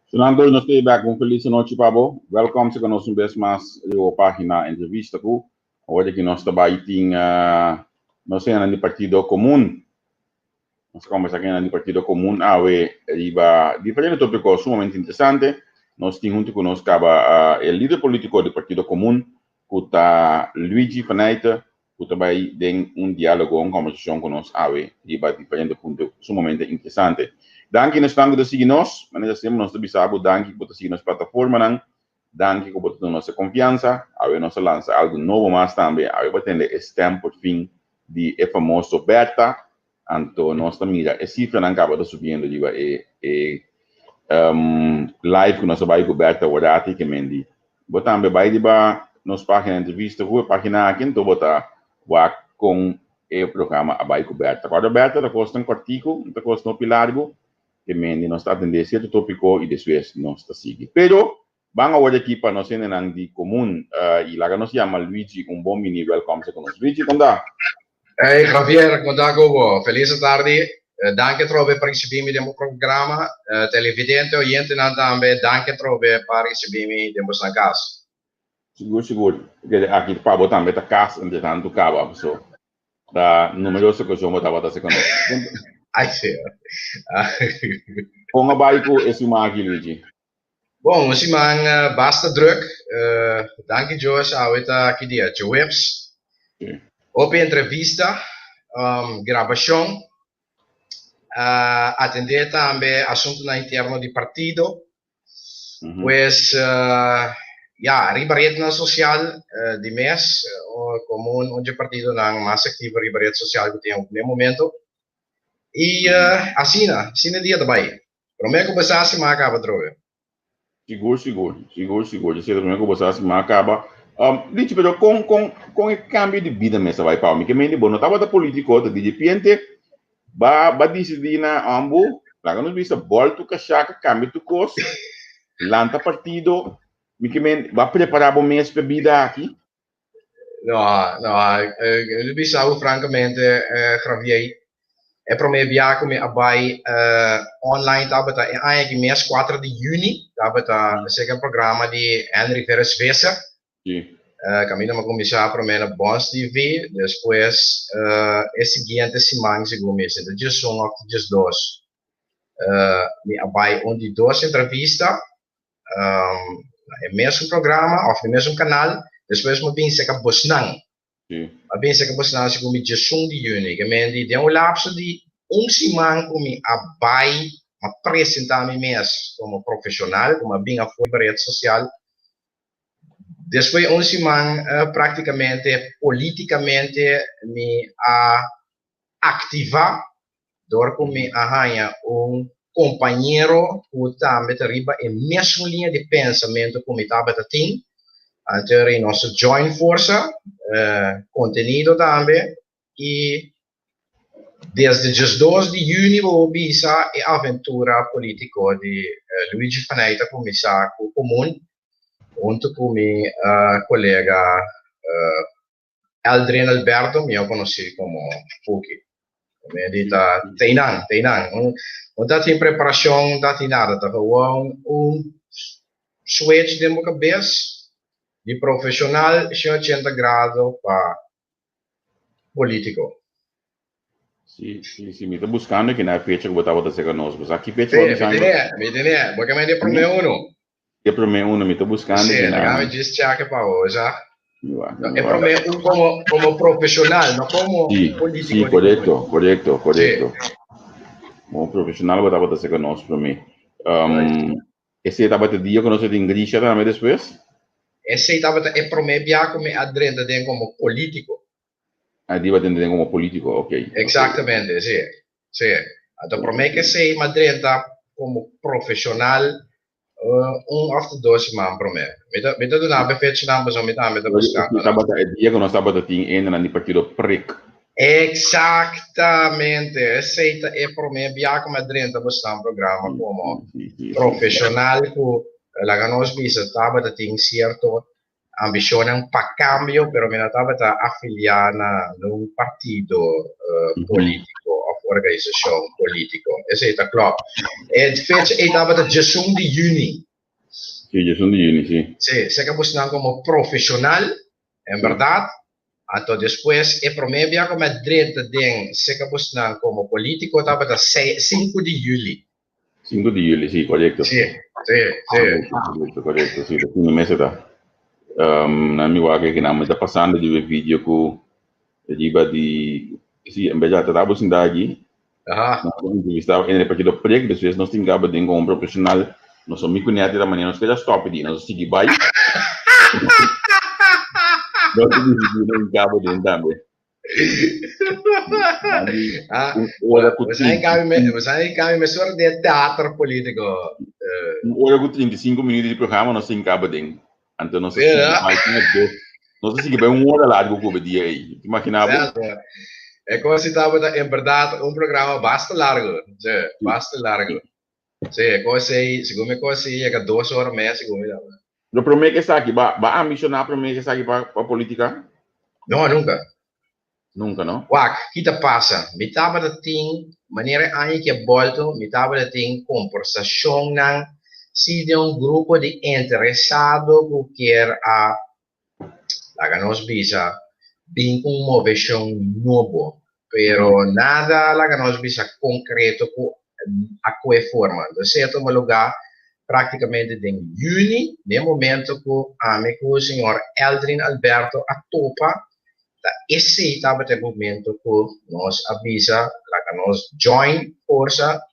Fernando, nos ta back. Un feliz nochi pa bo. Welcome sa nos un bes mas riba pagina entrevista ku. Awor aki nos ta bai tin uh, nos hendenan di Partido Komun. Nos ta kombersá ku hendenan di Partido Komun awe riba diferente tópiko sumamente interesante. Nos tin huntu ku nos kaba uh, e lider polítiko di Partido Komun ku ta Luigi Faneyte ku ta bai den un diálogo, un kombersashon ku nos awe riba diferente punto sumamente interesante. Danki na esnan ku ta sigui nos. Manera semper nos ta bisa bo danki ku bo ta sigui nos plataformanan. Danki ku bo ta duna nos e konfiansa. Awe nos a lansa algu nobo mas tambe. Awe bo a tende e stèm por fin di e famoso Berta. Anto nos ta mira e sifranan kaba ta subiendo riba e e live ku nos a bai ku Berta Warati ke men di. Bo tambe bai riba nos pagina entrevista ku e pagina aki anto bo ta wak kon e programa a bai ku Berta. Kòrda Berta ta kosnan kòrtiku, no ta kos hopi largu ke men di nos ta atendé sierto topiko i despues nos ta sigui. Pero Ban awor aki pa nos hendenan di komun i laga nos yama Luigi un bon bini welkom sa ku nos. Luigi, kon ta? Hey Javier, kon ta ku bo? Felis atardi. Danki atrobe pa risibi mi den bo programa. Televidente, oyentenan tambe, danki atrobe pa risibi mi den bosnan kas. Sigur, sigur. Kere aki pa bo tambe ta kas entre tantu kaba, so ta numeroso okashon bo tabata si ku nos. Ai si. Kon a bai ku e siman aki, Luigi? Bon, un siman basta druk. Danki Dios, awe ta ki dia? Djoeps. Hopi entrevista, grabashon, atendé tambe asuntunan interno di partido. Pues, ya, riba retnan sosial di mes, komo un dje partidonan mas aktivo riba ret sosial ku tin na e momento. I asina, asina e dia ta bai. Promé ku bo sa si m'a kaba atrobe. Sigur, sigur. Sigur, sigur. Esei ta promé ku bo sa si m'a kaba. Lichi, pero kon, kon, kon e kambio di bida mes a bai pa bo? Mi ke mende bo no tabata polítiko, ta diripiente ba, ba disidí na ambu, laga nos bisa bòl tur kashaka, kambia tur kos, lanta partido. Mi ke mende, ba prepará bo mes pa e bida aki? No, no, mi bisa bo francamente, Javier, e prome bia cu mi a bay online tabata e aña aki mes, cuatro di juni, tabata seca e programa di Henry Veres Visser. Caminda mi a cuminsa prome na Bons TV, despues e siguiente siman, segun mi, si ta diesun of ta diesdos, mi a bay un di dos entrevista. na e mesun programa of na e mesun kanal, despues mi a bin seka bosnan. Mi a bin seka bosnan segun mi diesun di yüni. Ke men di den un lapso di un siman ku mi a bai, mi a presentá mi mes komo profeshonal, ku mi a bin afó riba ret sosial. Despues di un siman praktikamente politikamente mi a aktivá dor ku mi a haña un kompañero ku tambe ta riba e mesun liña di pensamentu ku mi tabata tin. Anto ri nos a join forsa, kontenido tambe i desde diesdos di yüni bo por bisa e aventura polítiko di Luigi Faneyt a kuminsá ku Komun huntu ku mi kolega Eldrin Alberto, mihó konosí komo Fuki. Mi di ta teinan, teinan. No ta tin preparashon, no ta tin nada. Ta gewoon un switch den bo kabes di profeshonal 180 grado pa polítiko. Sí, sí, sí. Mi ta buskando ki na e fecha ku bo tabata serka nos. Bo sa ki fecha bo Sí, mi bisando? tene, mi tene. Bo ke mende promé uno. E promé uno mi ta buskando Sí, ki na. laga mi djis chèk pa bo, sa. E promé un komo komo profeshonal, no komo polítiko. Sí, korekto, korekto, korekto. Komo profeshonal bo tabata serka nos promé. Esei tabata e dia ku nos a tin Grisha tambe despues? Esei tabata e promé bia ku mi a drenta den komo polítiko. A dia bo a drenta den komo polítiko, ok. Eksaktamente, sí, sí. Anto promé ku esei mi a drenta komo profeshonal un òf ta dos siman promé. Mi ta mi ta duna bo e fechanan pasobra mi tambe ta buskando nan. Tabata e dia ku nos tabata tin hendenan di partido Prik. Eksaktamente. Esei ta e promé bia ku mi a drenta bosnan programa komo profeshonal ku laga nos bisa tabata tin sierto ambishonnan pa kambio, pero mi no tabata afiliá na nun partido polítiko òf organisashon polítiko. Esei ta klòp. E fecha ei tabata diesun di yüni. Sí, diesun di yüni, sí. Sí, seka busnan komo profeshonal, en bèrdat. Anto despues e promé bia ku mi a drenta den seka busnan komo polítiko tabata sinku di yüli. 5 di juli, sí, korekto. Sí, sí, sí. Korekto, korekto, sí, ta fin mes ta. Na mi wak aki nan, mi ta pasando riba e video ku riba di, sí, en bes ta tabo sinta aki, nos a entrevistá en e partido Prek, despues nos tin kaba den kon un profesional, nos a mi kuñá tira manera nos keda stòp di, nos a sigui bai. Nos a disidí nos kaba den tambe. Ah, we zijn in een soort de teater político. Un hora ku 35 minuut di programa nos tin kaba den. Anto nos a sigui bai tin dos. Nos a sigui bai un hora largo ku dia ei. Te imagina bo? É como si tava en verdad un programa basta largo. Sí, basta largo. Sí, e kos ei, segun mi kos ei yega 2 ora mes, segun mi tabata. Lo promé ke esaki, ba ba ambishoná promé ke esaki pa pa polítika? No, nunka. Nunka, no? Wak, ki ta pasa? Mi tabata tin, manera e aña ki a bolto, mi tabata tin kombersashonnan si den un grupo di interesado ku kier a, laga nos bisa, bin ku un moveshon nobo, pero nada, laga nos bisa, konkreto ku a koe forma. Entonces esei a tuma lugá práktikamente den yüni, den e momento ku ami ku señor Eldrin Alberto a topa, ta esei tabata e momento ku nos a bisa laga nos join forsa,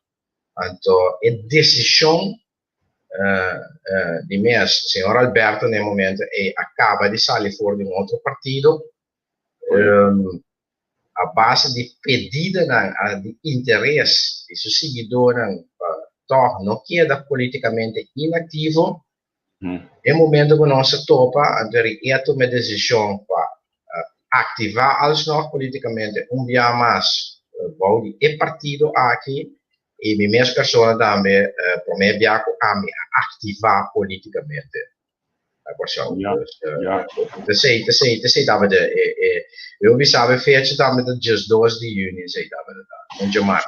anto e desishon di mes, señor Alberto na e momento ei a caba di sali for di un otro partido, a base di pedidanan di interes di su siguidornan pa tog no keda politicamente inactivo. E momento cu nos a topa, anto e a tuma e decision pa activa alsnog politicamente un bia mas bou di e partido aki. I mi mes persona tambe promé bia ku ami a aktivá polítikamente na Kòrsou. Esei, esei, esei tabata e, e, mi por bisa e fecha tambe ta 12 di yüni esei tabata ta, un djamars.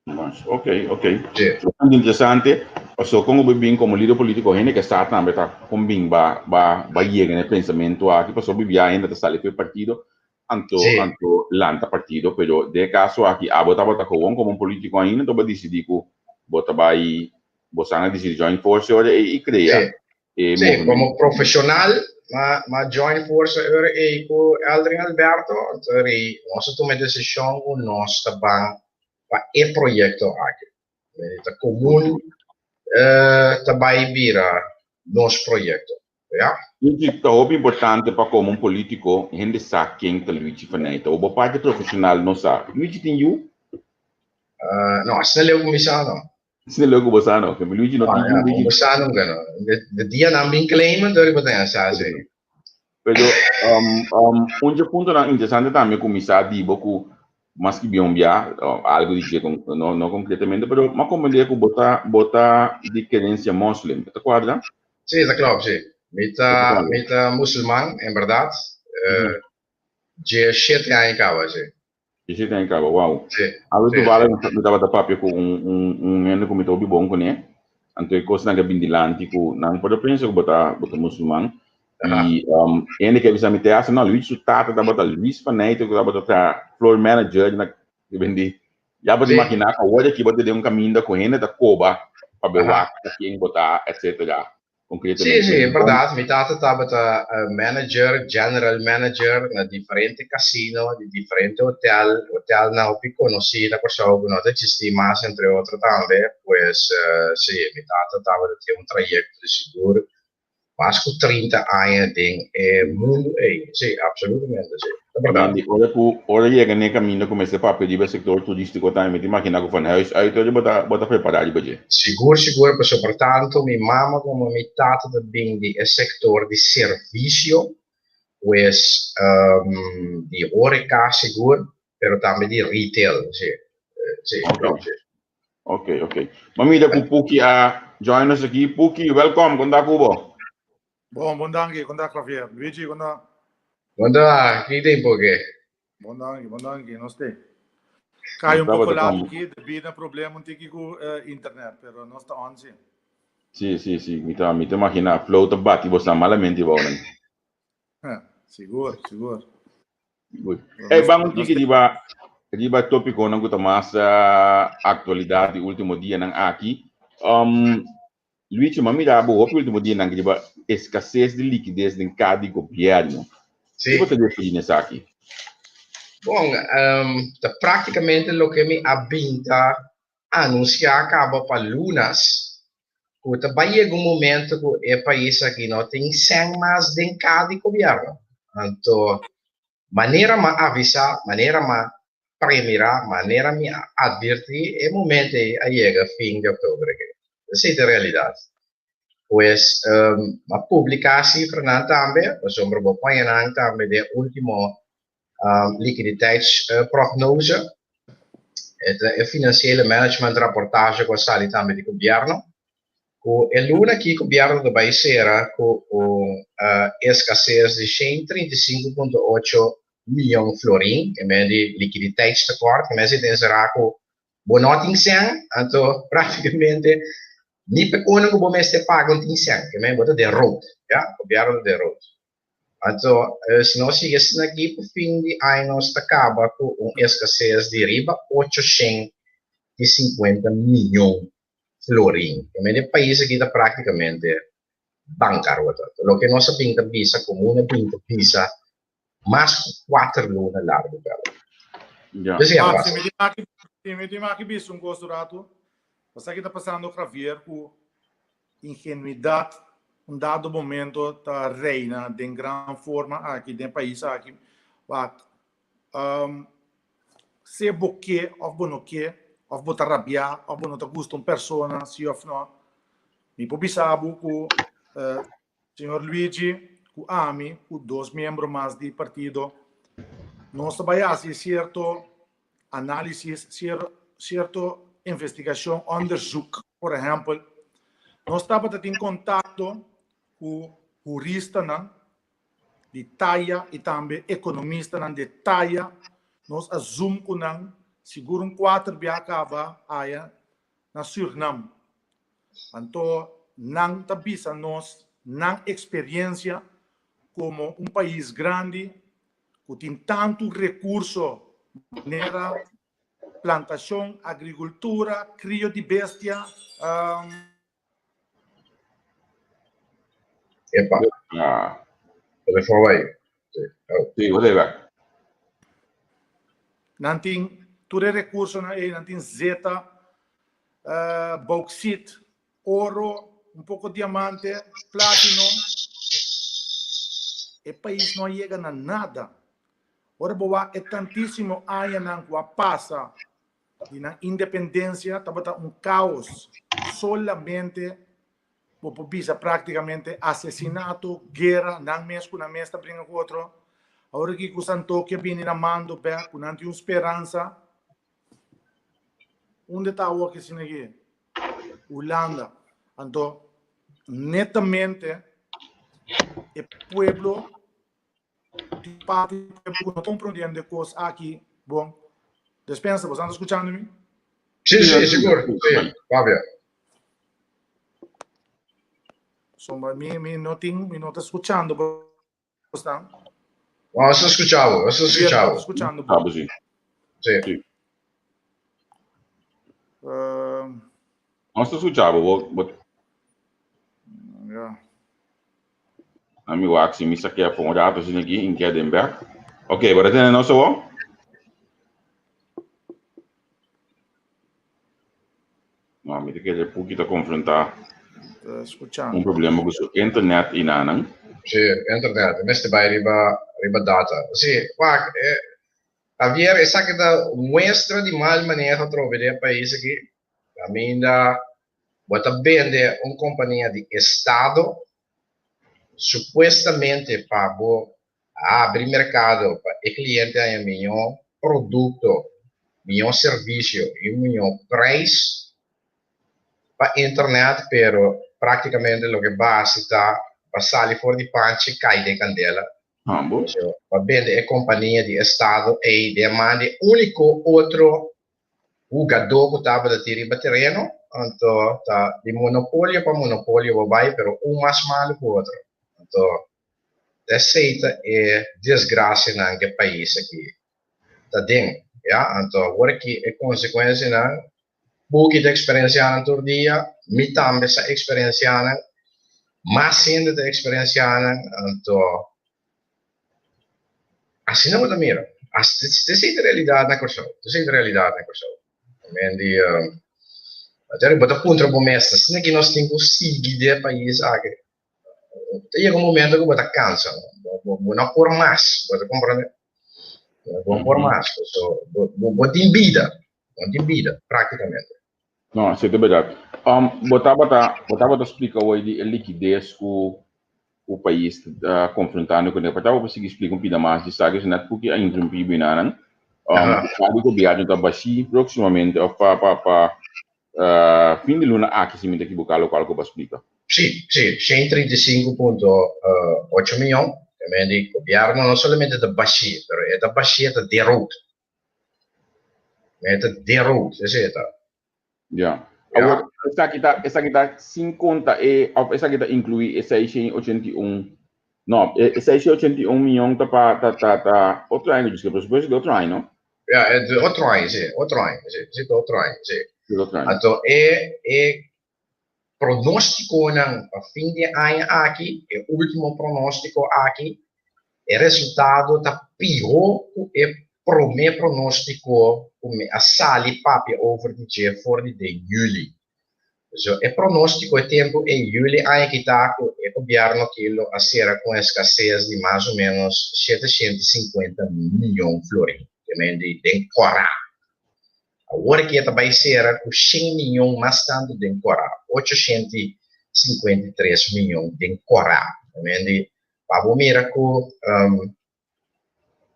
Mas, ok, ok. Sí. Interesante. Paso kon bo bin komo lider polítiko hende ke sa tambe ta kon bin ba ba ba yega na e pensamentu aki paso bibia hende ta sali for e partido Anto anto lanta partido, pero den e caso aki abo tabata gewoon como un politico ainda, anto bo a dicidi cu bo ta bay, bo san a dicidi join force ora ey y crea e Sí, como movimento. profesional m'a m'a join force ora ey cu Eldrin Alberto, anto ora ey nos a tuma e decision cu nos ta ban pa e proyecto aki. Ta comun ta bay bira nos proyecto. Ja. Luigi, ta hopi importante pa komo un politico hende sa ken ta Luigi Faneyte. O bo parti profesional no sa. Luigi tin yu? No, asina leu ku mi sa no. Asina leu ku bo sa no. Kemi Luigi no tin yu. Luigi. Bo sa nunka no. De dia nan bin claim anto riba ta sa si. Pero un dje puntonan interesante tambe ku mi sa di bo ku mas ki bien bia, algo di dje no no concretamente, pero m'a comprende ku bo ta bo ta di kerensia moslim. Ta kuadra? Sí, ta klopt, sí. Mi ta, mi ta musulman, en berdad. 17 aña kaba, sí. 17 aña kaba, wow. Sí. Awe toevallig mi tabata papia ku un un un hende ku mi ta hopi bon kuné. Anto e kosnan ke bin dilanti ku nan por a pensa ku bo ta bo ta musulman. I hende ke bisa mi te hasta, no, Luis su tata tabata Luis van Nijten ku tabata traha floor manager na bendi. Ya bo ta imaginá ku awor aki bo ta den un kaminda ku hende ta koba pa bo wak ku ken bo ta, etcetera. Concretamente. Sí, sí, e berdad. Mi tata tabata manager, general manager na diferente casino, di diferente hotel, hotelnan hopi conoci na Corsou cu no ta existi mas, entre otro tambe. Pues, sí, mi tata tabata tin un trayecto di sigur mas ku 30 aña den e mundu ei. Sí, absolutamente, sí. Ta berdad. Andy, ora ku ora yega n'e kaminda ku mester papia riba e sektor turístiko tambe, mi ta imaginá ku van huis uit ora bo ta bo ta prepará riba dje. Sigur, sigur, pasobra tantu mi mama komo mi tata ta bin di e sektor di servisio, pues di horeca sigur, pero tambe di retail, sí. Sí, klopt, sí. Ok, ok. Ma mira ku Puki a join nos aki. Puki, welkom. Kon ta ku bo? Bon, bon danki. Kon ta, Javier? Luigi, kon ta? Kon ta? Ki tempo ke? Bon danki, bon danki. Nos te. Kai un poko laat aki, debí na problema un tiki ku internet, pero nos ta on si. Sí, sí, sí. Mi ta, mi ta imaginá. Flow ta bati bosan malamente bou nan. Sigur, sigur. Hey, ban un tiki riba riba tópikonan ku ta mas aktualidat di último dianan aki. Um, Luigi, m'a mira bo hopi último dianan riba eskases di likides den ka di gobièrnu. Sí. Ki bo ta referí na esaki? Bon, um, ta práktikamente loke mi a bin ta anunsiá kaba pa lunas ku ta bai yega un momento ku e pais aki no tin sèn mas den ka di gobièrnu. Anto manera m'a avisá, manera m'a premirá, manera mi a atvertí, e momento ei a yega fin di òktober aki. Esei ta e realidat. Pues m'a publiká sifranan tambe, pasobra bo por haña nan tambe den último Liquiditeitsprognose, e financiële managementrapportage ku a sali tambe di gobièrnu, ku e luna aki gobièrnu ta bai sera ku un eskases di 135.8 mion florin, ke men di liquiditeitstekort, ke men si ta enserá ku bo no tin sèn, anto praktikamente ni p'e kono ku bo mester paga un tin sèn, ke men bo ta den rood, ya, gobièrnu ta den rood. Anto, si nos sigui asina aki, pa fin di aña nos ta kaba ku un eskases di riba 850 miyon florin. E medio pais aki ta praktikamente bankarota. Loke nos a bin ta bisa, komun a bin ta bisa mas ku kuater luna largu kaba. Ja. Esei a Ah, pasa. si mi tin aki, si mi tin aki bisa un kos un ratu, bo sa ki ta pasando Javier ku Ingenuidad un dado momento ta reina den gran forma aki den pais aki. Wak, sea bo ke of bo no ke, of bo ta rabia of bo no ta gusta un persona si of no, mi por bisa bo ku señor Luigi ku ami ku dos miembro mas di partido nos ta bai hasi cierto análisis, cierto investigacion, onderzoek, por ehempel. Nos tabata tin contacto cu huristanan di taya y tambe economistanan di taya. Nos a zoom cu nan, sigur un cuater bia caba aya na Surinam. Anto nan ta bisa nos nan experiencia como un pais grandi ku tin tantu rekurso manera plantashon, agrikultura, krio di bestia. Epa. Ah. Telefon bai. Sí. Oh. Sí, wat even. Nan tin tur e rekursonan ei, nan tin zeta, bauxit, Oro, un poko diamante, platino. E pais no a yega na nada. Ora bo wak e tantísimo añanan ku a pasa di nan independensia tabata un kaos. Solamente bo por bisa práktikamente asesinato, guera, nan mes ku nan mes ta bringa ku otro. Awor aki ku Santokio a bini na mando bèk ku nan tin un speransa. Unda ta awor ki asina aki? Hulanda. Anto, netamente e pueblo, tin parti di pueblo ku no ta komprondiendo e kos aki bon. Despensa, boso anda skuchando mi? Sí, sí, sigur. Sí, papia. Sombra, mi, mi no tin, mi no ta skuchando bosnan. Nos ta skucha bo, nos ta skucha bo. Skuchando bo. Ah, sí. Sí. Sí. Nos ta skucha bo, bo. Ja. Ami wak si mi saké afó un rato asina aki in keda den bek. Ok, bo ta tende nos awor? No, mi ta kere Puki ta konfrontá Ta escuchando. un problema ku su internet i nanan. Sí, internet. Mester bai riba riba data. Sí, wak, eh, Javier, esaki ta muestra di mal maneho atrobe den e pais aki. Caminda bo ta bende un compania di estado supuestamente pa bo habri mercado pa e cliente haña miño producto, miño servicio y un miño prijs pa internet, pero practicamente loke bo haci ta bo sali for di panchi cay den candela. Hambo. So, bo bende e compania di estado ey den man di unico otro hugadó ku tabata tin riba tereno, anto ta di monopolio pa monopolio bo bai, pero un mas malu ku otro. Anto esei ta e desgrasianan ku e pais aki ta den, ya. Anto awor aki e konsekuensianan, Buki ta eksperensiá nan tur dia, mi tambe sa eksperensiá nan, mas hende ta eksperensiá nan, anto Asina bo ta mira. Esei ta realidat na Kòrsou. Esei ta realidat na Kòrsou. Men di, bo ta puntra bo mes, asina ki nos tin ku sigui den e pais aki? Ta yega un momento ku bo ta kansa, bo no por mas, bo ta komprende? Bo no por mas, so bo tin bida, bo tin bida praktikamente. No, esei ta bèrdat. Bo tabata, bo tabata splika awor di e likides ku ku pais ta konfrontando kuné. Por tabata por sigui splika un pida mas di esaki, so net purki a interrumpí binanan. Sa di gobièrnu ta bashí próksimamente òf pa pa pa fin di luna aki si mi ta ekiboká lokual ku bo a splika. Sí, sí, 135.8 mion. También di gobièrnu no solamente ta bashí, pero e ta bashí e ta derot. E ta derot, esei ta. Ja. Awor, esaki ta, esaki ta sin konta e, of esaki ta inkluí e 681, no, e 681 mion ta pa, ta, ta, ta otro aña ku djis ke presupuesto di otro aña, no? Ja, e di otro aña, si, otro aña, si, si ta otro aña, si. Di otro aña. Anto e, e pronóstikonan pa fin di e aña aki, e último pronóstiko aki, E resultado ta pihó ku e promé pronóstiko ku mi a sali papia over di dje for di den yüli. So, e pronóstiko e tempu ei yüli aña kita ku e gobièrnu aki lo a sera ku un eskases di mas o ménos 750 mion florin, ke men di den kòrá. Awor aki e ta bai sera ku shen mion mas tantu den kòrá, 853 mion den kòrá. Ke men di Pa bo mira ku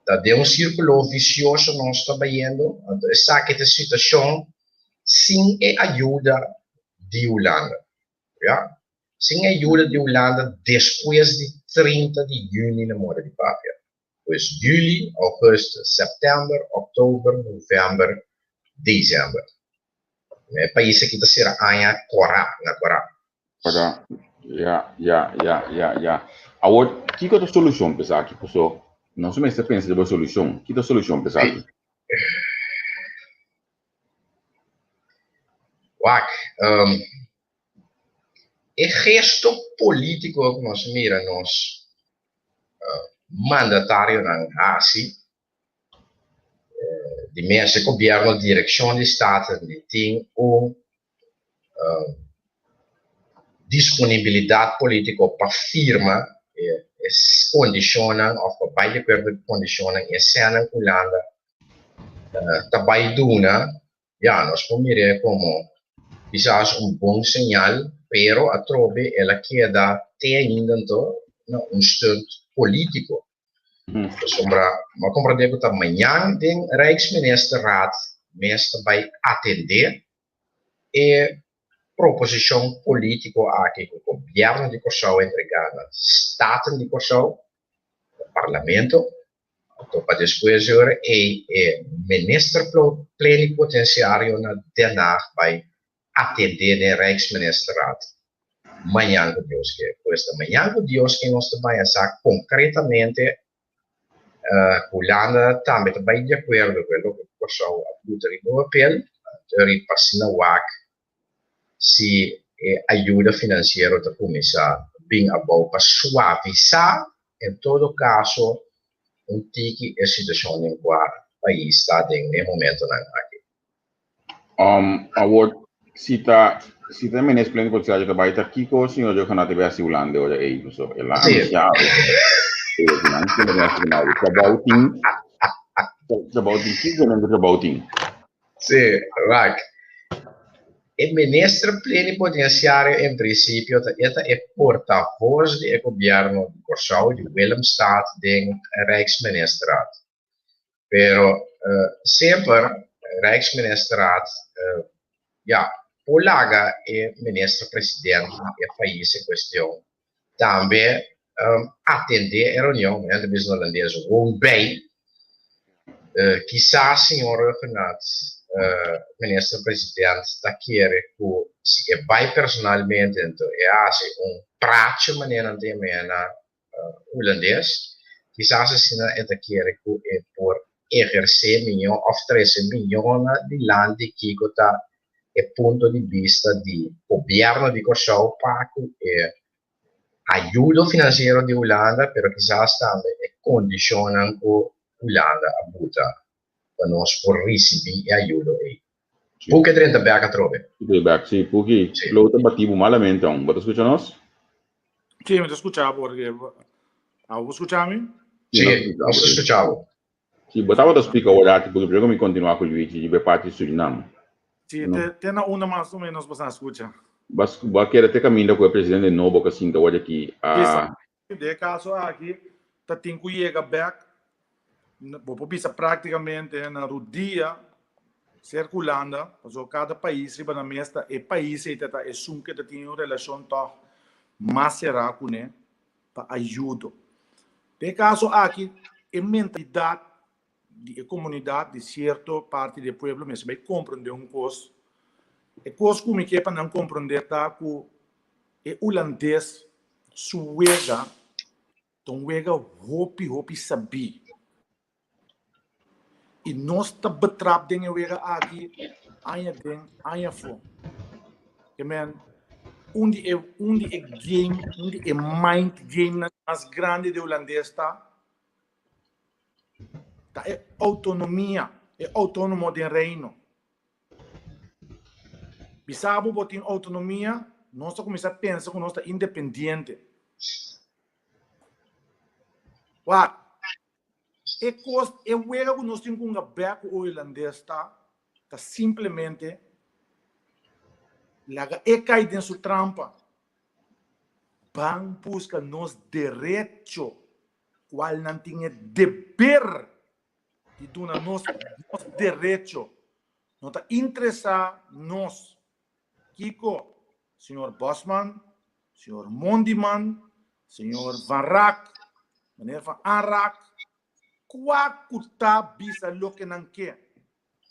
ta den un sirkulo visioso nos ta bayendo, anto esaki ta e situashon sin e ayuda di Hulanda. Ya, sin e ayuda di Hulanda despues di 30 di yüni na mora di papia. Pues yüli, ougùstùs, sèptèmber, òktober, novèmber, desèmber. E pais aki ta sera aña kòrá na kòrá. Kòrá. Ya, ya, ya, ya, ya. Awor, kiko ta solushon pa esaki? Paso nos mester pensa riba solushon. Ki ta solushon pa esaki? Wak, e gesto polítiko ku nos mira nos mandatarionan hasi Di mes e gobierno direccion di Staten di tin un disponibilidad politico pa firma e condicionnan of pa bay di acuerdo cu e condicionnan y e senan cu Hulanda ta bay duna, ya nos por mir'e como kisas un bon señal, pero atrobe el a keda te ainda anto na un stunt politico. Pasobra bo a komprendé ku ta mañan den Rijksministerraad mes ta bai atendé e proposishon polítiko aki ku gobièrnu di Kòrsou a entregá na Staten di Kòrsou, na Parlamento, anto pa despues di ora ei e minister plenipotensiario na Den Haag bai atendé den Rijksministerraad mañan ku Dios ke. Pues ta mañan ku Dios ke nos ta bai a sa konkretamente Hulanda tambe ta bai di akuerdo ku e loke ku Kòrsou a buta riba papel, anto riba asina wak si e ayuda finansiero ta kuminsá. bin abou pa suavisá en todo kaso un tiki e situashon den kua pais ta den e momentonan aki. Awor, si ta si ta minister plenipotenciario ta bai ta kiko señor Johanna ta bai hasi Hulanda ora ei? Pasobra el a anuncia trabou tin trabou tin kiko nan trabou tin? Sí, wak. E minister plenipotenciario en principio ta e ta e portavoz di e gobierno di Kòrsou, di Willemstad den Rijksministerraad. Pero semper Rijksministerraad ya por laga e minister president di e pais en cuestion tambe atende e reunion, men ta bisa na holandes woon bij. Kisas señor Rhuggenaath, minister president ta kere cu si e bay personalmente ento e haci un praatje manera nan ta yama na hulandes, kisas asina e ta kere ku e por ehersé miñó òf trese miñónan dilanti kiko ta e punto di bista di gobièrnu di Kòrsou pa ku e ayudo finansiero di Hulanda, pero kisas tambe e kondishonnan ku Hulanda a buta pa nos por risibí e ayudo ei. Puki a drenta bèk atrobe. Puki bèk, sí. Puki, Flow ta batí bo malamente aun. Bo ta skucha nos? Sí, mi ta skucha bo. Abo bo skucha mi? Sí, nos ta skucha bo. Sí, bo tabata splika awor aki, Puki, pero ku mi kontinuá ku Luigi riba e parti di Surinam. Sí, te na unda mas o menos bo sa skucha. Bo a keda te kaminda ku e presidente nobo ku a sinta awor aki a. Den e kaso aki ta tin ku yega bèk, bo por bisa práktikamente na rudia serka Hulanda, pasobra kada pais riba nan mes ta e pais ei ta ta esun ke ta tin un relashon tòg mas será kuné pa ayudo. Den e kaso aki e mentalidat di e komunidat di sierto parti di e pueblo mester bai komprondé un kos. E kos ku mi ke pa nan komprondé ta ku e hulandes su wega ta un wega hopi hopi sabí. I nos ta betrap den e wega aki aña den aña afó. Ke men un di e un di e game un di e mind gamenan mas grandi di hulandes ta Ta e outonomia, e outonomo den Reino. Bisa bo bo tin outonomia, nos ta kuminsá pensa ku nos ta independiente. Wak, e kos, e wega ku nos tin ku hunga bèk ku Oilandes ta, ta simplemente laga e kai den su trampa. Ban buska nos derecho cual nan tin e deber di duna nos nos derecho. No ta interesa nos kico señor Bosman, señor Mondiman, señor Van Raak, meneer Van Aanraak, cua cu ta bisa loke nan ke.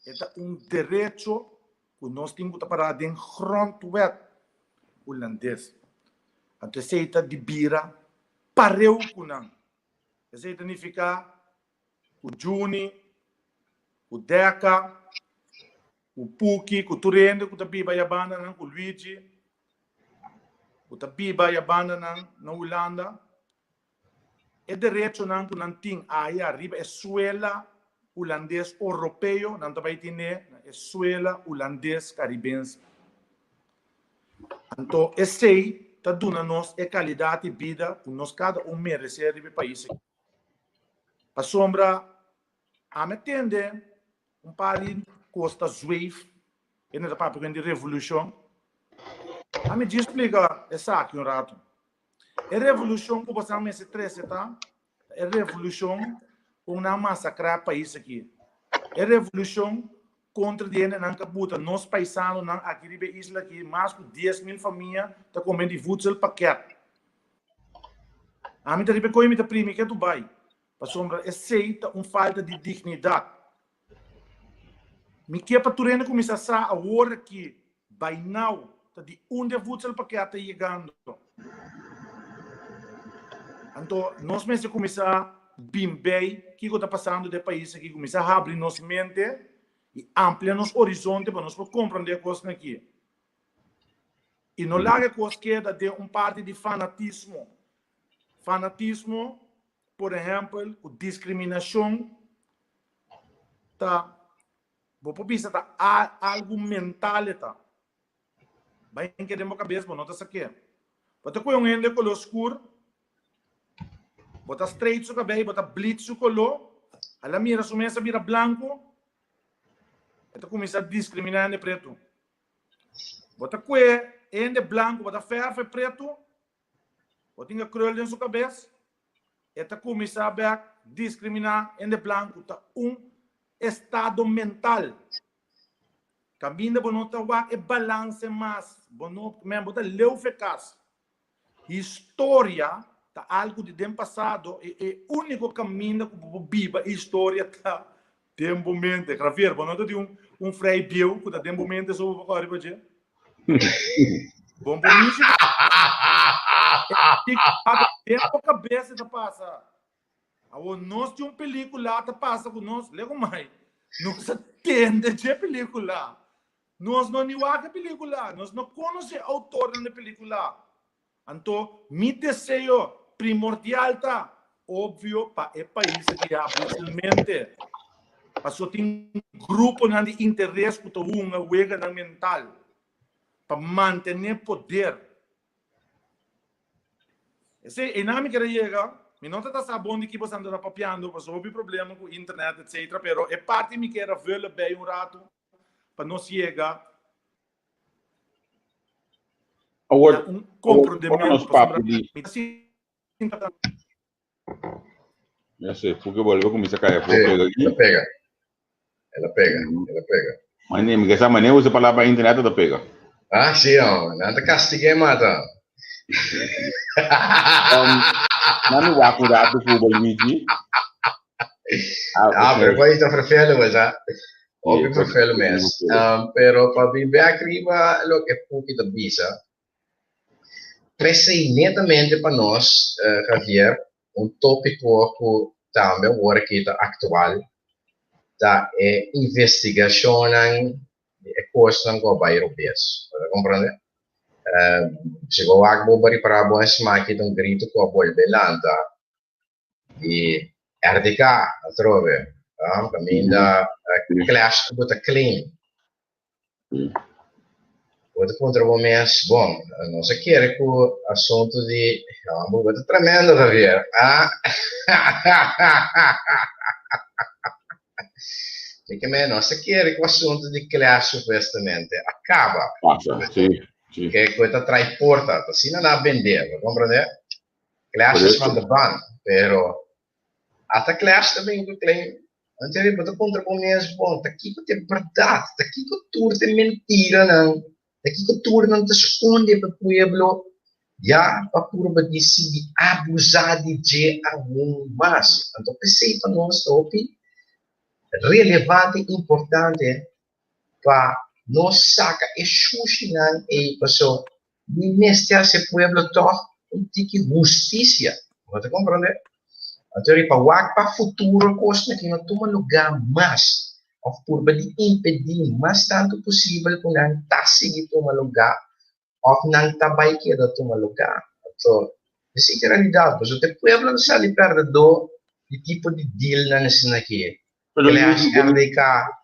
E ta un derecho cu nos tin cu ta para den grondwet Hulandes. Anto esey ta di bira pareu cu nan. Esey ta nifica cu Juni, cu Deca, cu Puki, cu tur hende cu ta biba ya bandanan, cu Luigi, cu ta biba ya bandanan na Hulanda, E derechonan ku nan tin aya riba e suela hulandes oropeo, nan ta bai tine na e suela hulandes karibense. Anto esei ta duna nos e kalidat di bida ku nos kada un meresé riba e pais aki. Pasobra ami a tende un par di kos ta zweef, hende ta papia ku di revolushon. Ami djis splika esaki un ratu. E revolushon ku boso mester trese ta e revolushon ku nan masakrá pais aki. E revolushon kontra di hendenan ku a buta nos paisanonan aki riba e isla aki, mas ku 10,000 famia ta kome di voedselpakket. Ami ta riba e koe mi ta primi ke Dubai, pasobra esei ta un falta di dignidat. Mi ke pa tur hende kuminsá sa awor aki, by now, ta di unda e voedselpakket ta yegando. Anto nos mester kuminsá bin bei kiko ta pasando den e pais aki, kuminsá habri nos mente i amplia nos horizonte pa nos por komprondé e kosnan aki. I no laga e kos keda den un parti di fanatismo. Fanatismo, por ehèmpel, ku diskriminashon ta, bo por bisa ta algu mental e ta. Bai hinka den bo kabes, bo no ta sa ke. Bo ta kohe un hende koló skur, bo ta straight su kabei, bo ta bleach su koló, al a mira su mes a bira blanku, e ta kuminsá diskriminá hende pretu. Bo ta kue hende blanku, bo ta fèrf e pretu, bo tin e krul den su kabes, e ta kuminsá bèk diskriminá hende blanku. Ta un estado mental. Kaminda bo no ta wak e balanse mas, bo no, men bo ta leu fe kas. Historia ta algu di den pasado i e úniko kaminda ku bo por biba e historia ta den bo mente. Javier, bo no ta di un un frei bieu ku ta den bo mente so bo por kòrda riba dje? Bon por mishi den bo kabes e ta pasa. Awor nos tin un pelíkula ta pasa ku nos, lego mai, nos a tende dje pelíkula. Nos no ni wak e pelíkula, nos no konosé outornan di pelíkula. Anto mi deseo primordial ta, obvio, pa e pais aki habri su mente. Paso tin gruponan di interes ku ta hunga weganan mental pa mantené poder. Esei, einan mi kere yega. Mi no ta ta sa bon di ki boso ta papiando, pasobra hopi problema ku internet, etcetera, pero e parti mi kier a vula bei un ratu pa nos yega Awor, na un ora komprondemento, nos pasobra papia di mi ta sinta ta. Ya sé, porque bolbe kuminsá kai afó Sí, pega el aki. a pega. El a pega, el a pega. Mane, mi ke sa mane usa palabra internet ta pega. Ah, sí, hombre. Nan ta castig'é mata. Um, nan mi wak un rato ku Luigi. Ah, Ah, pero ok. poi ta vervelen, pues, ah. Hopi Sí, vervelen mes. Pero pa bin bek riba loke Puki ta bisa, P'esei netamente pa nos, Javier, un tópiko ku tambe awor aki ta aktual ta e investigashonnan di e kosnan ku a bai robes. Bo ta komprondé? Si bo wak bo por ripará bon e smak ta un gritu ku a bolbe lanta di RDK atrobe, kaminda Clash ku bo ta claim. Bo ta puntra bo mes, bon, nos a kere ku asuntu di bo bo ta tremendo Javier, ah? Mi ke men, nos a kere ku asuntu di Clash supuestamente a kaba. Pasa, si, si. Ke ku e ta trai porta, ta asina nan a bende, bo komprende? Clash is van de baan, pero ata Clash ta bin ku claim. Anto bo ta puntra bo mes, bon, ta kiko ta e bèrdat? Ta kiko tur ta e mentiranan? Ta kiko tur nan ta skonde pa e pueblo ya pa purba di sigui abusá di dje aun mas? Anto p'esei pa nos ta hopi relevante i importante pa nos saka e shushinan ei paso Mi mester hasi e pueblo tòg un tiki hustisia. Bo ta komprondé? Anto riba wak pa futuro kosnan ki no tuma lugá mas òf purba di impedí mas tantu posibel ku nan ta sigui tuma lugá òf nan ta bai keda tuma lugá. Anto, esei ta e realidat. Pasobra e pueblo ta sali pèrdedó di tipo di dealnan asina aki. Pero Clash Luigi, RDK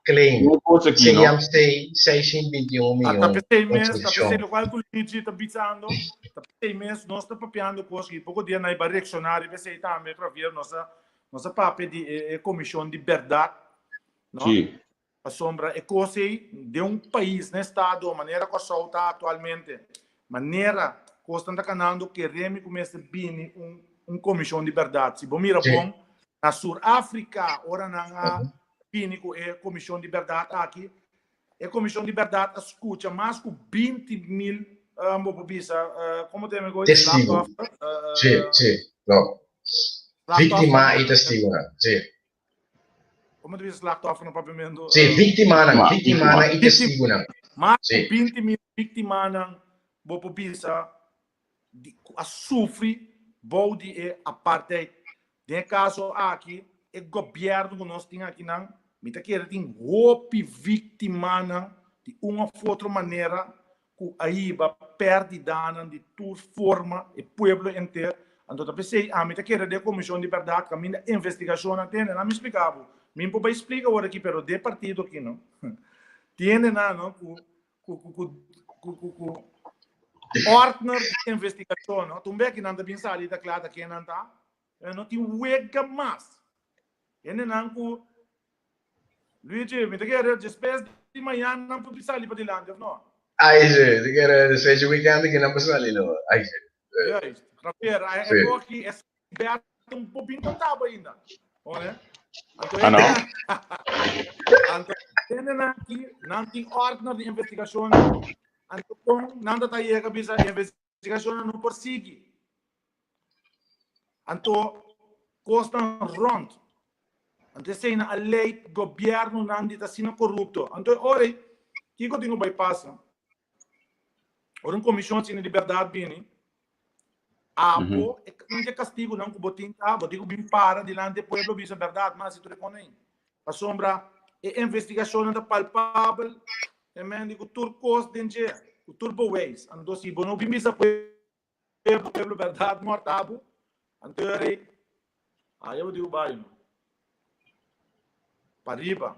claim un cosa aquí, no? CMC 621 Ah, ta miyon p'esei mes, ta p'esei konstrukshon. lokual ku Luigi ta bisando, ta p'esei mes nos ta papiando kos i poko dia nan a reakshoná riba esei tambe, Javier, nos a nos a papia di e e komishon di bèrdat, no? Sí. Pasobra e kos ei den un pais, na estado, manera Kòrsou ta aktualmente, manera kosnan ta kanando, keremi ku mester bini un un komishon di bèrdat. Si bo mira Sí. bon, Na Sur Afrika, ora nan a bini ku e komishon di bèrdat aki, e komishon di bèrdat a skucha mas ku 20 mil, bo por bisa, komo ta yama e gooi? Testigu. Slachtoffer. Sí, sí, no. Víktima i testigunan, sí. Komo ta bisa slachtoffer na papiamentu? Sí, víktimanan, víktimanan i testigunan. Mas ku 20 mil víktimanan, bo por bisa, di ku a sufri bou di e apartheid. Den e kaso aki, e gobièrnu ku nos tin akinan, mi ta kere tin hopi víktimanan di un òf otro manera ku a hiba pèrdidanan di tur forma e pueblo henter. Anto ta p'esei ami ta kere den komishon di bèrdat kaminda investigashonnan tende. Nan mi splika bo. Mi por bai splika awor aki pero den partido aki no. Tiende nan no ku ku ku ku ku ku ku òrdner di investigashon no. Tumbe aki nan ta bin sali ta kla ta ken nan ta. No tin wega mas. Hendenan ku Luigi, mi ta kere despues di mañana nan por sali padilanti of no? Ai si, mi ta kere despues di weekend aki nan por sali lo. Ai si. Juist. Javier, e e aki e Berto un po bin contabo ainda. One? Anto Ah, no? Anto hendenan aki nan tin ordner di investigacion. Anto kon nan ta ta yega bisa investigacionnan no por sigui. Anto kosnan rond. Anto eseinan a leid gobiernonan di ta asina korupto. Anto e ora ei, kiko tin ku bai pasa? Ora un komishon asina di bèrdat bini, abo, e un di e kastigunan ku bo tin ta, bo tin ku bin para dilanti e pueblo bisa bèrdat, m'a hasi tur e kon ei. Pasobra e investigashonnan ta palpabel, e men di ku tur kos den dje, ku tur beweis. Anto si bo no bin bisa pueblo, pueblo berdad morta bo anto e rey aya bo diu bai no pariba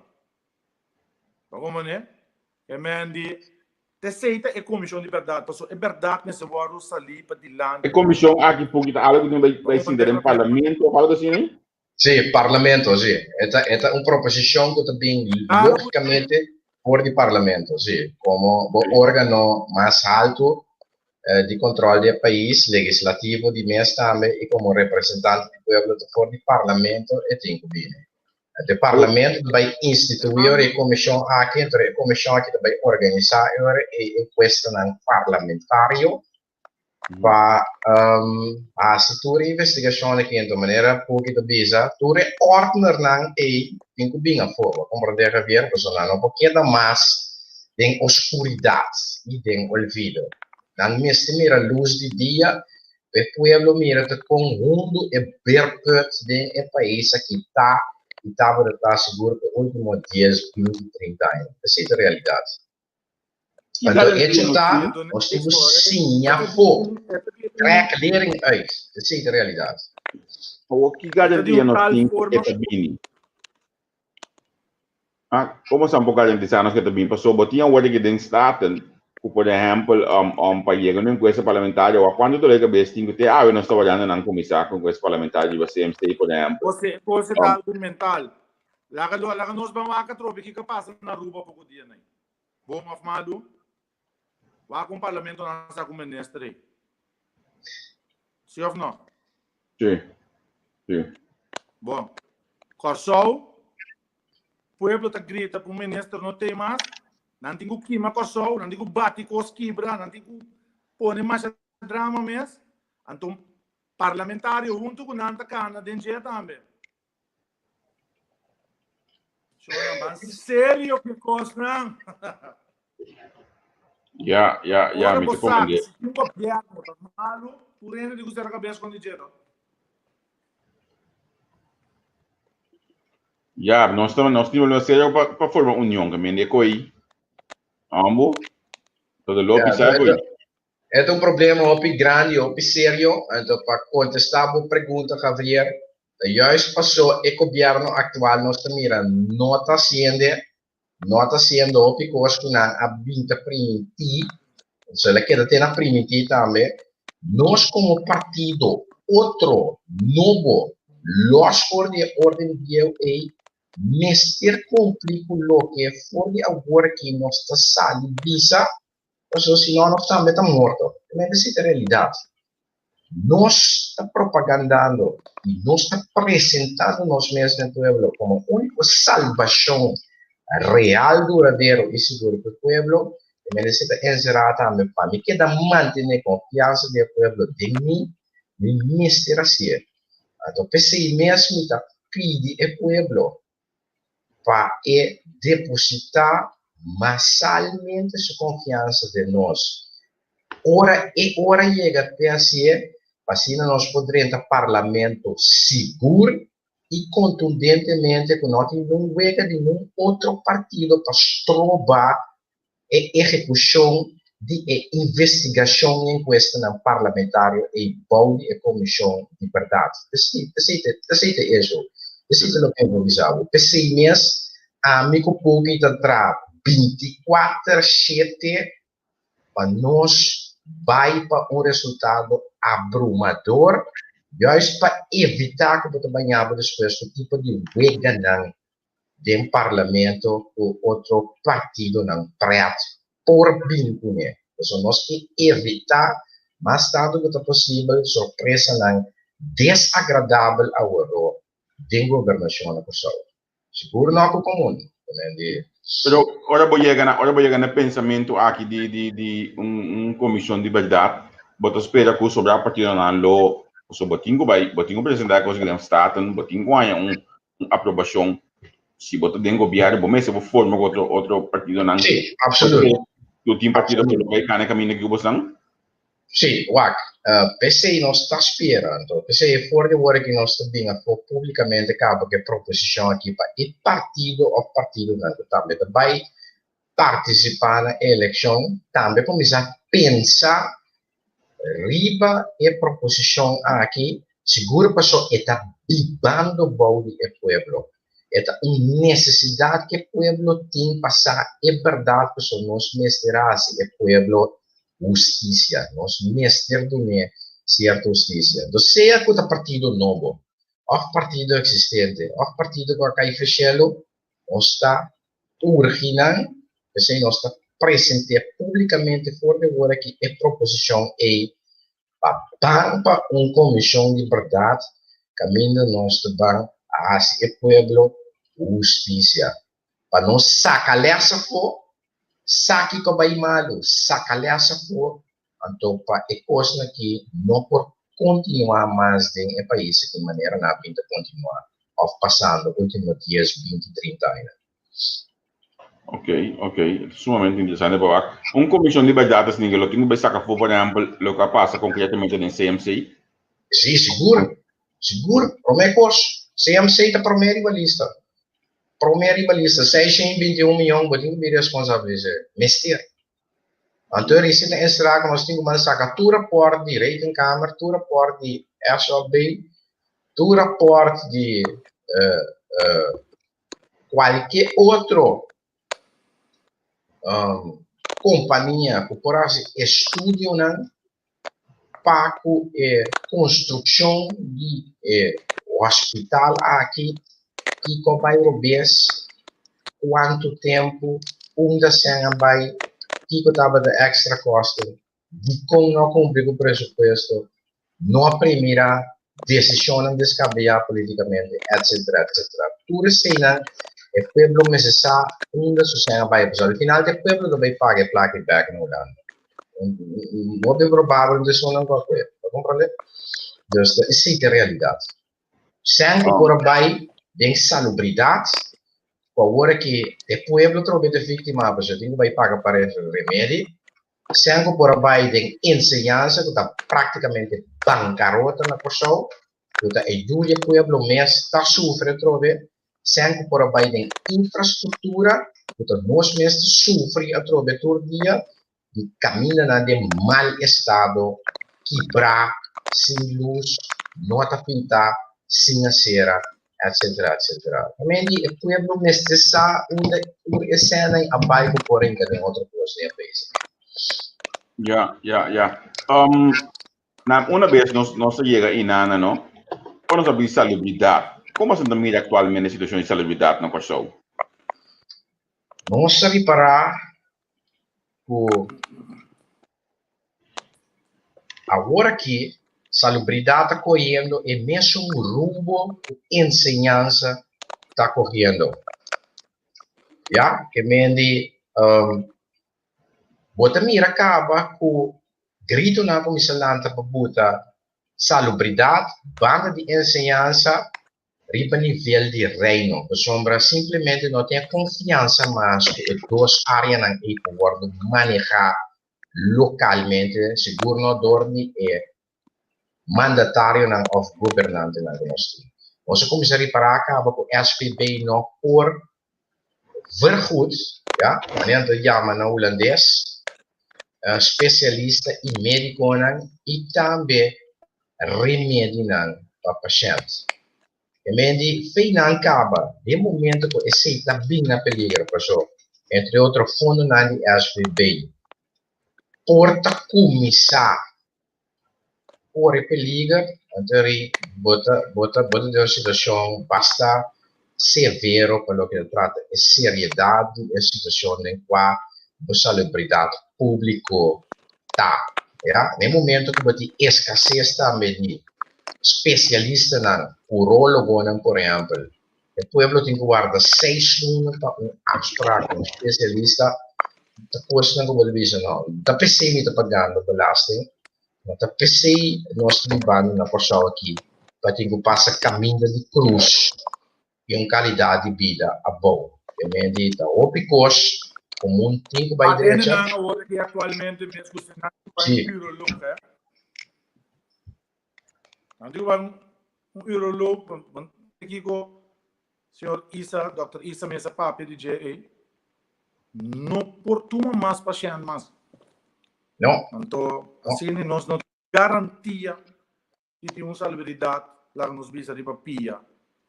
pa como ne e men di te seita e comision di berdad paso e berdad mester wordo sali pa dilanti. E comision aki por kita algo cu tin bai sinta den parlamento of algo asina? Sí, parlamento, sí. E ta, e ta un proposicion cu ta bin logicamente for di parlamento, sí. Como bo organo mas halto di control di e pais, legislativo di mes tambe, y como representante di pueblo ta for di parlamento e tin cu bini. Anto e parlamento ta bay institui ora e comision aki, anto e comision aki ta bay organisa e ora e encuestanan parlamentario pa hasi tur e investigashon aki enton manera Puki ta bisa tur e òrdnernan ei tin ku bin afó bo a komprendé Javier pasobra nan no por keda mas den oskuridat i den olvido nan mester mira lus di dia pa e pueblo mira ta kon hundu e beerput den e pais aki ta i tabata ta sigur pa e ultimo dies binti trinta aña esei ta realidat. Anto hecho ta, nos tin ku siña afó, trek lering uit. Esei ta realidat. Awor ki garantia nos tin ku e ta bini? Ah, komo sa por garantisa nos ku e ta bini? Pasobra bo tin awor aki den Staten ku por ehèmpel pa yega un enkuesta parlamentario awor kuantu dolor di kabes tin ku te awe nos ta wardando nan kuminsá ku enkuesta parlamentario riba CMC por ehèmpel. Kos ta algu mental. Laga laga nos ban wak atrobe kiko a pasa na Aruba poko dia nai. Bon of malu? Wak un parlamento nan sa ku minister ei. Si of no? Si. Si. Bon. Kòrsou, pueblo ta grita ku minister no tei mas. Nan tin ku kima Kòrsou, nan tin ku bati kos kibra, nan tin ku pone masha drama mes. Anto parlamentario huntu ku nan ta kana den dje tambe. Shona, serio que kosnan. Ja, ja, ja, mi te comprende. Si un gobierno ta malo, tur hende di ku sera kabes kon di dje, no? Ja, nos ta nos tin problema serio pa pa forma union, ke mende koi. Ambo. Todo lo pisa koi. E ta un problema hopi grandi, hopi serio. Anto pa contesta bo pregunta, Javier, ta juist paso e gobierno actual nos ta mira no ta haciende, no ta haciendo hopi cos cu nan a bin ta priminti, so el a keda te na priminti tambe. Nos como partido otro, nobo, los for di e orden bieu ey, mester cumpli cu loke for di awor aki nos ta sali bisa. Pasobra si no nos tambe ta morto. Realmente esei ta realidat. Nos ta propagandando i nos ta presentando nos mes na e pueblo komo úniko salbashon real, duradero i sigur pa e pueblo. Realmente esei ta enserá tambe pa mi keda mantené konfiansa di e pueblo den mi, mi mester hasié. Anto p'esei mes mi ta pidi e pueblo pa e depositá masalmente su konfiansa den nos. Ora e ora yega p'e hasié, pa asina nos por drenta Parlamento sigur i kontundentemente ku no tin ningun wega di ningun otro partido pa stroba e ehekushon. di e investigashon i enkuestanan parlamentario ei bou di e Komishon di Bèrdat. Esei esei ta esho. Esei ta loke mi por bisa bo. P'esei mes ami ku Pookie ta traha bintikuater shete pa nos bai pa un resultado abrumador, juist pa evitá ku bo ta baña bo despues ku tipo di weganan den parlamento ku otro partidonan pret por bin kuné. Pasobra nos ke evitá mas tantu ku ta posibel sorpresanan desagradabel aworó den gobernashon na Kòrsou. Sigur no ku komun. Pero ora bo yega na ora bo yega na e pensamentu aki di di di un un komishon di bèrdat, bo ta spera ku sobrá partidonan lo pasobra bo tin ku bai bo tin ku presentá e kos aki den Staten, bo tin ku haña un un aprobashon si bo ta den gobièrnu bo mester bo forma ku otro otro partidonan. Sí, absoluut. Ku tin partido ku lo bai kana e kaminda aki ku bosnan? Sí, wak, p'esei nos ta spera anto, p'esei for di ora ki nos ta bin afó públikamente kaba ku e proposishon aki pa e partido òf partidonan ku tambe ta bai partisipá na e elekshon tambe kuminsá pensa riba e proposishon aki, sigur paso e ta bibando bou di e pueblo. E ta un nesesidat ku e pueblo tin pa sa e bèrdat paso nos mester hasi e pueblo hustisia. Nos mester dun'é sierto hustisia. Enton sea ku ta partido nobo òf partido eksistente òf partido ku a kai feshelu, nos ta urgi nan, p'esei nos ta present'é públikamente for di awor aki e proposishon ei pa ban pa un komishon di bèrdat kaminda nos ta ban hasi e pueblo hustisia. Pa nos saka lès afó, sa kiko a bai malu, saka lès afó, anto pa e kosnan aki no por kontinuá mas den e pais aki manera nan a bin ta kontinuá òf pasando último dies, binti, trinta aña. Ok, ok. Sumamente interesante pa wak. Un komishon di bèrdat asina ke lo tin ku bai saka afó, por ehèmpel, loke a pasa konkretamente den CMC? Sí, sigur. Sigur. Promé kos, CMC ta promé riba lista. Promé riba lista, 621 miyon bo tin ku bin responsabilisé. Mester. Anto e risi ta enserá ku nos tin ku manda saka tur rapòrt di Rekenkamer, tur rapòrt di SOB, tur rapòrt di kualke otro kompania ku por hasi estudionan pa ku e konstrukshon di e hospital aki, kiko a bai robes, kuantu tempu, unda sèn a bai, kiko tabata èkstra kòsten, dikon no a kumpli ku presupuesto, no a primira desishonnan deskabeyá politikamente, etsetera, etsetera. Tur eseinan e pueblo mester sa unda su sèn a bai, pasobra al final ta e pueblo ta bai paga e plaka ei bèk na Hulanda. Hopi probabel un esunnan ku a kue. Ta komprendé? Dus ta esei ta e realidat. Sèn ku por a bai den salubridat, ku awor aki e pueblo trobe ta víktima pasobra tin ku bai paga pa remedi. Sèn ku por a bai den enseñansa ku ta práktikamente bankarota na Kòrsou, ku ta e yu di e pueblo mes ta sufri atrobe. Sèn ku por a bai den infrastruktura ku ta nos mes ta sufri atrobe tur dia di kamindanan den mal estado, kibrá, sin lus, no ta pintá, sin asera, etcetera, etcetera. También di e pueblo mester sa unda tur e sènnan a bai ku por hinka den otro kos den e pais aki. Ya, ya, ya. Na una bes nos nos a yega inana no, ora nos a bin salubridat, kon boso ta mira aktualmente e situashon di salubridat na Kòrsou? Nos a ripará ku awor aki salubridat ta kohiendo e mesun rumbo ku enseñansa ta kohiendo. Ya, ke men di bo ta mira kaba ku Gritonan a kuminsá lanta pa buta salubridat banda di enseñansa riba nivel di Reino, pasobra simplemente no tin e konfiansa mas ku e dos áreanan ei por wòrdu manehá lokalmente, sigur no dor di e mandatarionan òf gobernantenan ku nos tin. Nos a kuminsá ripará kaba ku SVB no por vergoed, ya, manera nan ta yama na hulandes. spesialista i médikonan i tambe remedinan pa pashènt. E men di feinan kaba den momento ku esei ta bin na peligro paso entre otro fondonan di SVB por ta kuminsá kore peliger, anto ri bo ta bo ta bo ta den un situashon basta severo pa loke ta trata e seriedat di e situashon den kua bo salubridat públiko ta. Ya, den momento ku bo tin eskases tambe di spesialistanan, urólogonan por ehèmpel, e pueblo tin ku warda seis luna pa un afsprak ku un spesialista, ta kosnan ku bo ta bisa no, ta p'esei mi ta pagando belasting, no ta p'esei nos ta bibando na Kòrsou aki pa tin ku pasa kaminda di krus i un kalidat di bida abou. E men di ta hopi kos ku mun tin ku bai drecha. Hendenan awor aki aktualmente mes ku nan tin ku bai un uroloog, eh. Nan tin ku bai un uroloog, kiko señor Isa, dòkter Isa mes a papia di dje ei. No por tuma mas pashènt mas. No. Anto asina nos no tin garantia di tin un salubridat laga nos bisa riba pia.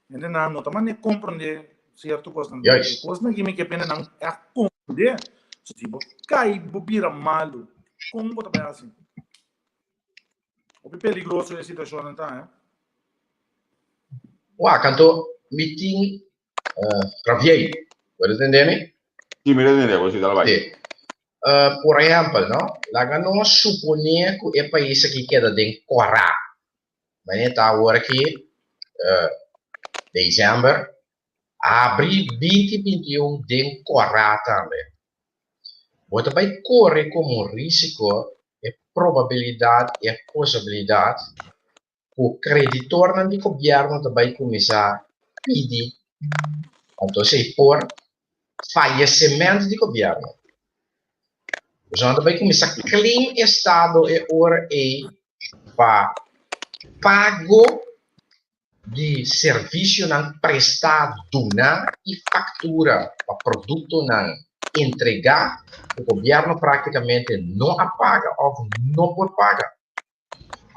Hendenan no ta mane komprendé sierto kosnan. Juist. E kosnan aki mi ke pende nan ègt komprendé. So si bo kai bo bira malu, kon bo ta bai hasi? Hopi peligroso e situashonnan ta, eh. Wak, anto mi tin Javier, bo ta tende mi? Sí, mi ta tende bo, sí, dal bai. Sí. Por ehèmpel, no, laga nos suponé ku e pais aki keda den kòrá. Manera ta awor aki, desèmber, abri 2021 den kòrá tambe. Bo ta bai kore komo rísiko e probabilidat, e posibilidat ku kreditornan di gobièrnu ta bai kuminsá pidi anto esei por fayesementu di gobièrnu. Pues nan ta bai kuminsá claim estado e ora ei pa pago di servisionan prestá, duná i faktura pa produktonan entregá ku gobièrnu práktikamente no a paga òf no por paga.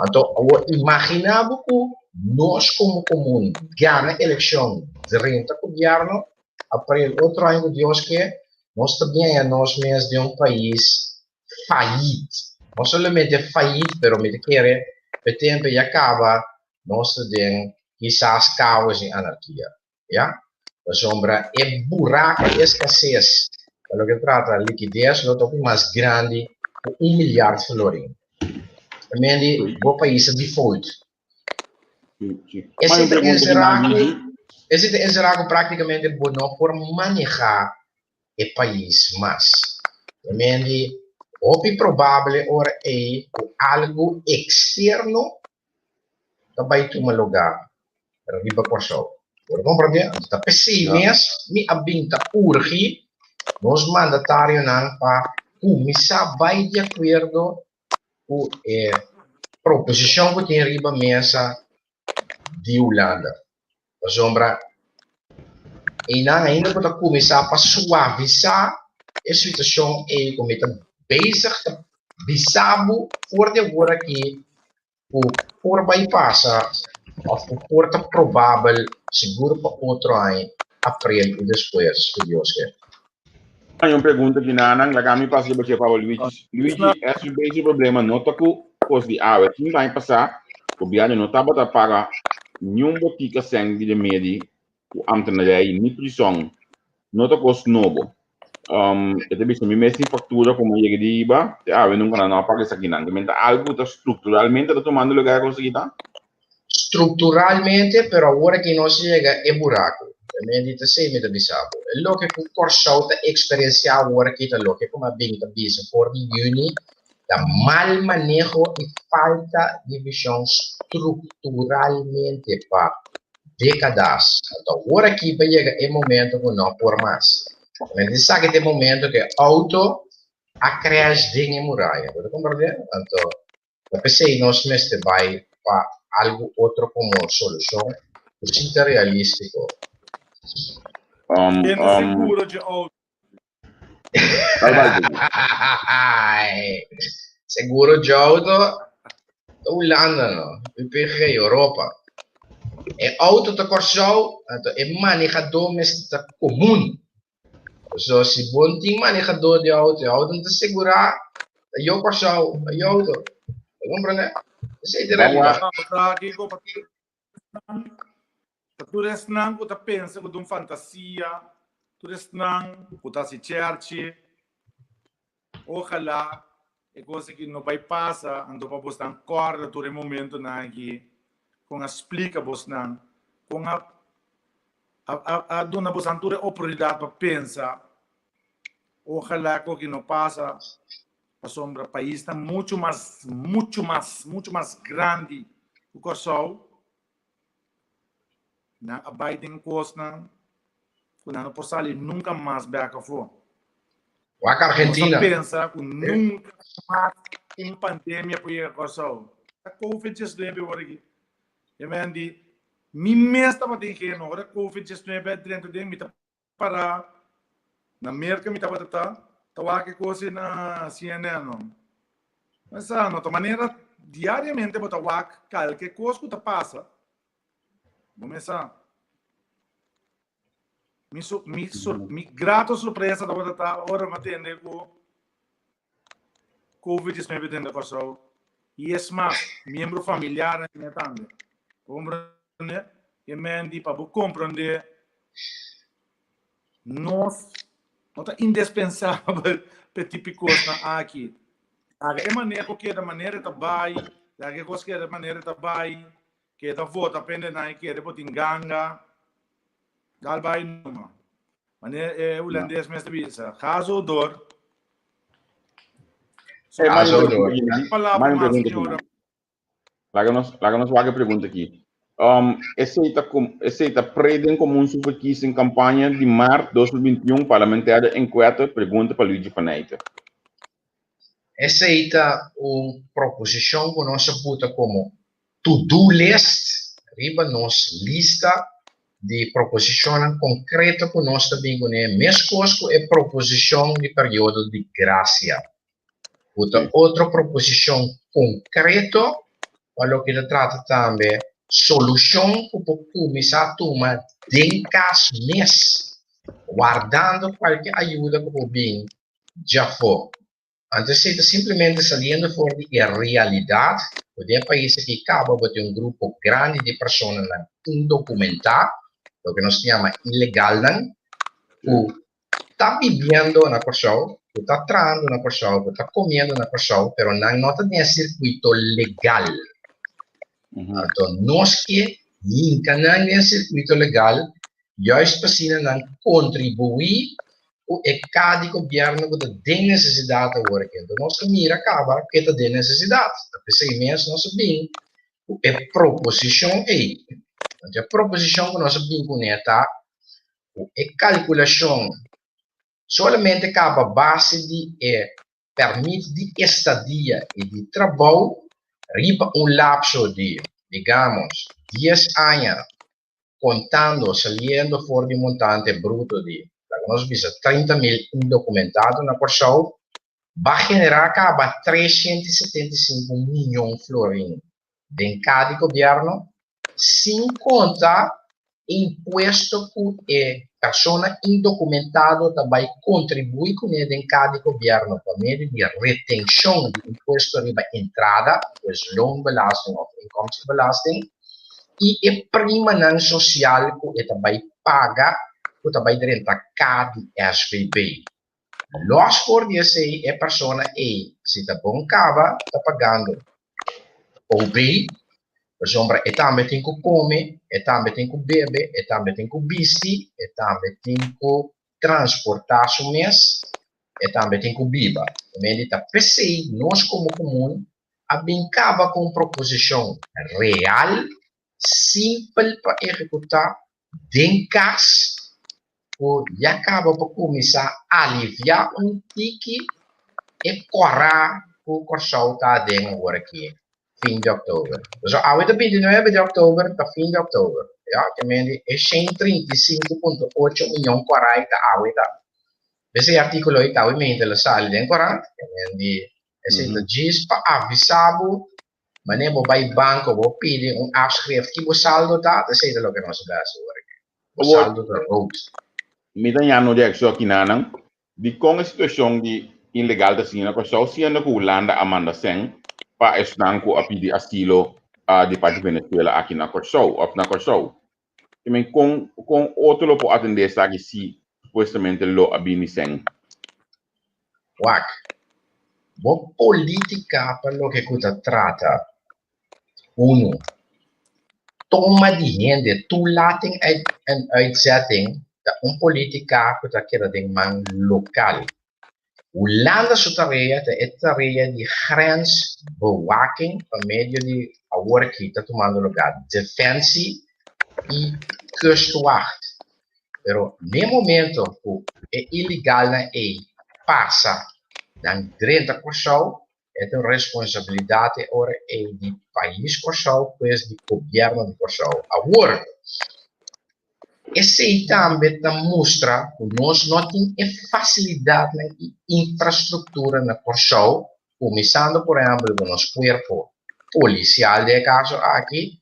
Anto awor imaginá bo ku nos komo komun gana elekshon drenta gobièrnu, aprel otro aña ku Dios ke, nos ta biña nos mes den un pais fayit. No solamente fayit pero mi ta kere p'e tempu ya kaba nos ta den kisas kaos i anarkia. Ya. Pasobra e buraco di escasez pa loke trata liquidez lo ta hopi mas grandi cu un milyard florin. Ta men di bo pais a default. Esey ta encera cu, esey ta encera cu practicamente bo no por maneha e pais mas. Ta men di hopi probable ora ey cu algo externo ta bai tuma lugá riba Kòrsou. Bo ta komprendé? Anto ta p'esei mes mi a bin ta urgi nos mandatarionan pa kuminsá bai di akuerdo ku e proposishon ku tin riba mesa di Hulanda. Pasobra einan ainda bo ta kuminsá pa suavisá e situashon ei ku mi ta bezig ta bisa bo for di awor aki ku por bai pasa òf ku por ta probabel sigur pa otro aña aprel i despues ku Dios ke. Hay un pregunta ki nanan, laga mi pasa riba dje pa bo Luigi. Luigi, SUB su problema no ta ku kos di awe. Tin aña pasá, gobièrnu no tabata paga niun botika sèn di remedi ku ambtenarij ni prison. No ta kos nobo. Um, e ta bisa mi mes tin faktura ku mi a yega di hiba, te awe nunka nan no a paga esakinan. Kimen ta algu ku ta strukturalmente ta tumando lugar kos aki ta? Strukturalmente, pero awor aki nos a yega e buraku. Mi di ta esei mi ta bisa bo. E loke ku Kòrsou ta eksperensiá awor aki ta loke ku mi a bin ta bisa for di yüni, ta mal maneho i falta di vishon strukturalmente pa dékadas. Anto awor aki pa yega e momento ku no por mas. Mi di esaki ta e momento ku e outo a crash den e muraya. Bo ta komprendé? Anto Ta p'esei nos mester bai pa algu otro komo solushon ku si ta realístiko. Ken ta seguro dje outo? Bai bai Jimmy. Seguro di auto ta Hulanda no, UPG, Europa. E auto ta Kòrsou, anto e manehadó mester ta komun. So si bo no tin manehadó di auto, e auto no ta segurá, ta yo Kòrsou, ta yo auto. Ta komprendé? Esei ta e realidat. Pa tur esnan ku ta pensa ku ta un fantasia, tur esnan ku ta hasi cherchi, ojalá e kos aki no bai pasa, anto pa bosnan kòrda tur e momentunan aki kon a splika bosnan, kon a a duna bosnan tur e oportunidat pa pensa. Ojalá ku aki no pasa, pasobra pais ta muchu mas, muchu mas, muchu mas grandi ku Kòrsou. Nan a bai den kosnan ku nan no por sali nunka mas bek afó. Wak Argentina. Nos a pensa ku nunka mas un pandemia por yega Kòrsou. Ta Covid-19 awor aki. E men di, mi mes tabata ingenuo. Ora Covid-19 a drenta den mi ta para na Merca mi tabata ta ta wak e kos na CNN no. Mesa no ta manera diariamente bo ta wak kalke kos ku ta pasa. Bo mesa mi su mi sur mi grato sorpresa tabata ta ora mi a tende ku Covid-19 den Kòrsou i es mas miembro familiar nan tambe. Bo komprende? E men di pa bo komprende nos no ta indispensabel p'e tipi kosnan aki. Laga e maneho keda manera e ta bai, laga e kos keda manera e ta bai, keda vota pende nan e kere bo tin ganga, dal bai numa. Manera e hulandes mes ta bisa, ga zo door. Hey, Ga zo door. Palabra mas, señora. Laga nos, laga nos wak e pregunta aki. Esei ta com, esei ta pre den komun su verkiezing campaña di maart 2021 parlementaire enquête pregunta pa Luigi Faneyte. Esei ta un proposishon ku nos a buta komo to-do list riba nos lista di proposishonnan konkreto ku nos ta bin kuné, meskos ku e proposishon di periodo di grasia, ku ta otro proposishon konkreto pa loke ta trata tambe solushon ku por kuminsá tuma den kas mes, wardando kualke ayuda ku por bin djafó. Anto esei ta simplemente saliendo for di e realidat ku den e pais aki kaba bo tin un grupo grandi di personanan indokumentá, loke nos ta yama ilegalnan, ku ta bibiendo na Kòrsou, ku ta trahando na Kòrsou, ku ta komiendo na Kòrsou, pero nan no ta den e sirkuito legal. Anto nos ke hinka nan den e sirkuito legal juist pa asina nan kontribuí ku e ka di gobièrnu ku ta den nesesidat awor aki. Anto nos a mira kaba ke ta den nesesidat. Ta p'esei mes nos a bin ku e proposishon ei. Anto e proposishon ku nos a bin kuné ta ku e kalkulashon solamente kaba base di e pèrmit di estadia i di trabou riba un lapso di, digamos, dies aña contando saliendo for di montante bruto di, laga nos bisa, 30 mil indocumentado na Corsou, ba genera caba 375 miyon florin den ca di gobierno, sin conta e impuesto cu e persona indocumentado ta bay contribui cune den ca di gobierno pa medio di retencion di impuesto riba entrada, pues loonbelasting of inkomstenbelasting, i e primanan sosial ku e ta bai paga ku ta bai drenta ka di SVB. Los for di esei e persona ei si ta bon kaba ta pagando OB, pasobra e tambe tin ku kome, e tambe tin ku bebe, e tambe tin ku bisti, e tambe tin ku transportá su mes, e tambe tin ku biba. Mende ta p'esei nos komo komun a bin kaba ku un proposishon real, simpel pa ehekutá den kas ku ya kaba pa kuminsá aliviá un tiki e kòrá ku Kòrsou ta aden awor aki, fin di òktober. Pasobra awe ta 29 di òktober, ta fin di òktober. Ya, ke mende e 135.8 miyon kòrá ei ta awe ta. P'esei e artíkulo ei ta obviamente lo sali den korant, en di esei ta djis pa avisá bo manera bo bai banko bo pidi un afschrift ki bo saldo ta, ta esei ta loke nos a hasi awor aki. Bo saldo ta rood. Mi ta ña no reaksho kinanan dikon e situashon di ilegal ta asina na Kòrsou siendo ku Hulanda a manda sèn pa esnan ku a pidi asilo di parti Venezuela aki na Kòrsou òf na Kòrsou. I men kon kon otro lo por atendé esaki si supuestamente lo a bini sèn? Wak, bo polítika pa loke ku ta trata unu toma di hende, toelating en uitzetting, ta un polítika ku ta keda den man lokal. Hulanda su tarea ta e tarea di grensbewaking pa medio di awor aki ta tumando lugar Defensie y Kustwacht. Pero n'e momento cu e ilegalnan ey pasa nan drenta Corsou, e ta un responsabilidad e ora ey di pais Corsou, pues di gobierno di Corsou. Awor, Esei tambe ta mustra ku nos no tin e fasilidatnan i infrastruktura na Kòrsou, kuminsando por ehèmpel ku nos kuerpo polisial den e kaso aki,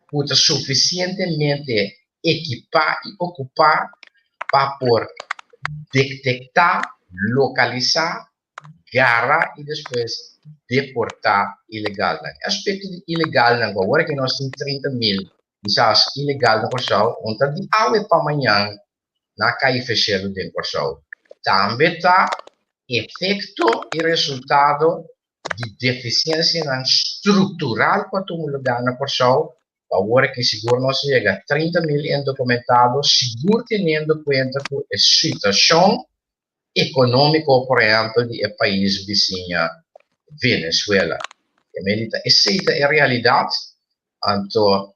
ku ta sufisientemente ekipá i okupá pa por detektá, lokalisá gara i despues deportá ilegalnan. E aspekto di ilegalnan ku awor aki nos tin 30.000 kisas ilegal na Kòrsou, un ta di awe pa mañan na kai feshelu den Kòrsou. Tambe ta efekto i resultado di defisiensianan struktural ku a tuma lugá na Kòrsou, pa awor aki sigur nos a yega 30.000 indokumentado, sigur teniendo kuenta ku e situashon ekonómiko, por ehèmpel, di e pais bisiña Venezuela. E medi ta esei ta e realidat, anto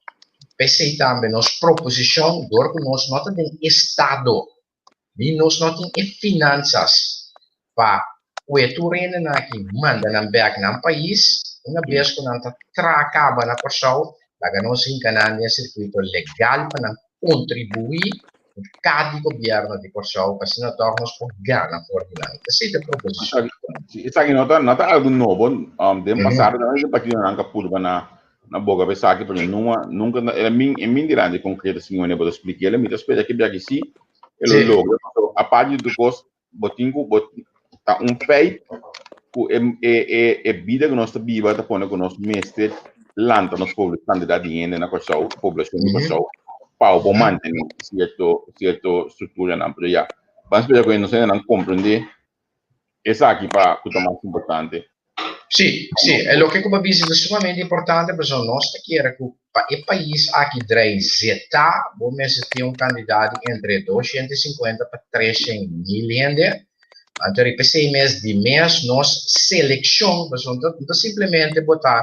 p'esei tambe nos proposishon, dor ku nos no ta den estado, ni nos no tin e finansas pa kue tur hendenan aki manda nan bèk nan pais, una bes ku nan ta traha kaba na Kòrsou, laga nos hinka nan den e sirkuito legal pa nan kontribuí ku kada gobièrnu di Kòrsou pa asina tòg nos por gana for di nan. Esei ta e proposishon. Sí, esaki no ta, no ta algu nobo. Den pasado tambe e partidonan ka purba na na boga pa esaki, pero nunca, nunca el a min, e min dilanti konkreto sin wanneer bo ta spliká el. Mi ta spera ke biaha sí e lo logra. Pasobra aparte di tur kos, bo tin ku bo ta un feit ku e e e e bida ku nos ta biba ta pone ku nos mester lanta nos pobla kantidat di hende na Kòrsou, poblashon di Kòrsou, pa bo mantené sierto sierto strukturanan. Pero ya, ban spera ku e nos hendenan komprendé esaki pa ku ta mas importante. Sí, sí, e loke ku bo a bisa ta sumamente importante pasobra nos ta kere ku pa e pais aki drei zeta bo mester tin un kandidat di entre 250 pa 300 mil hende. Anto riba esei mes di mes nos selekshon, pasobra no ta simplemente bo ta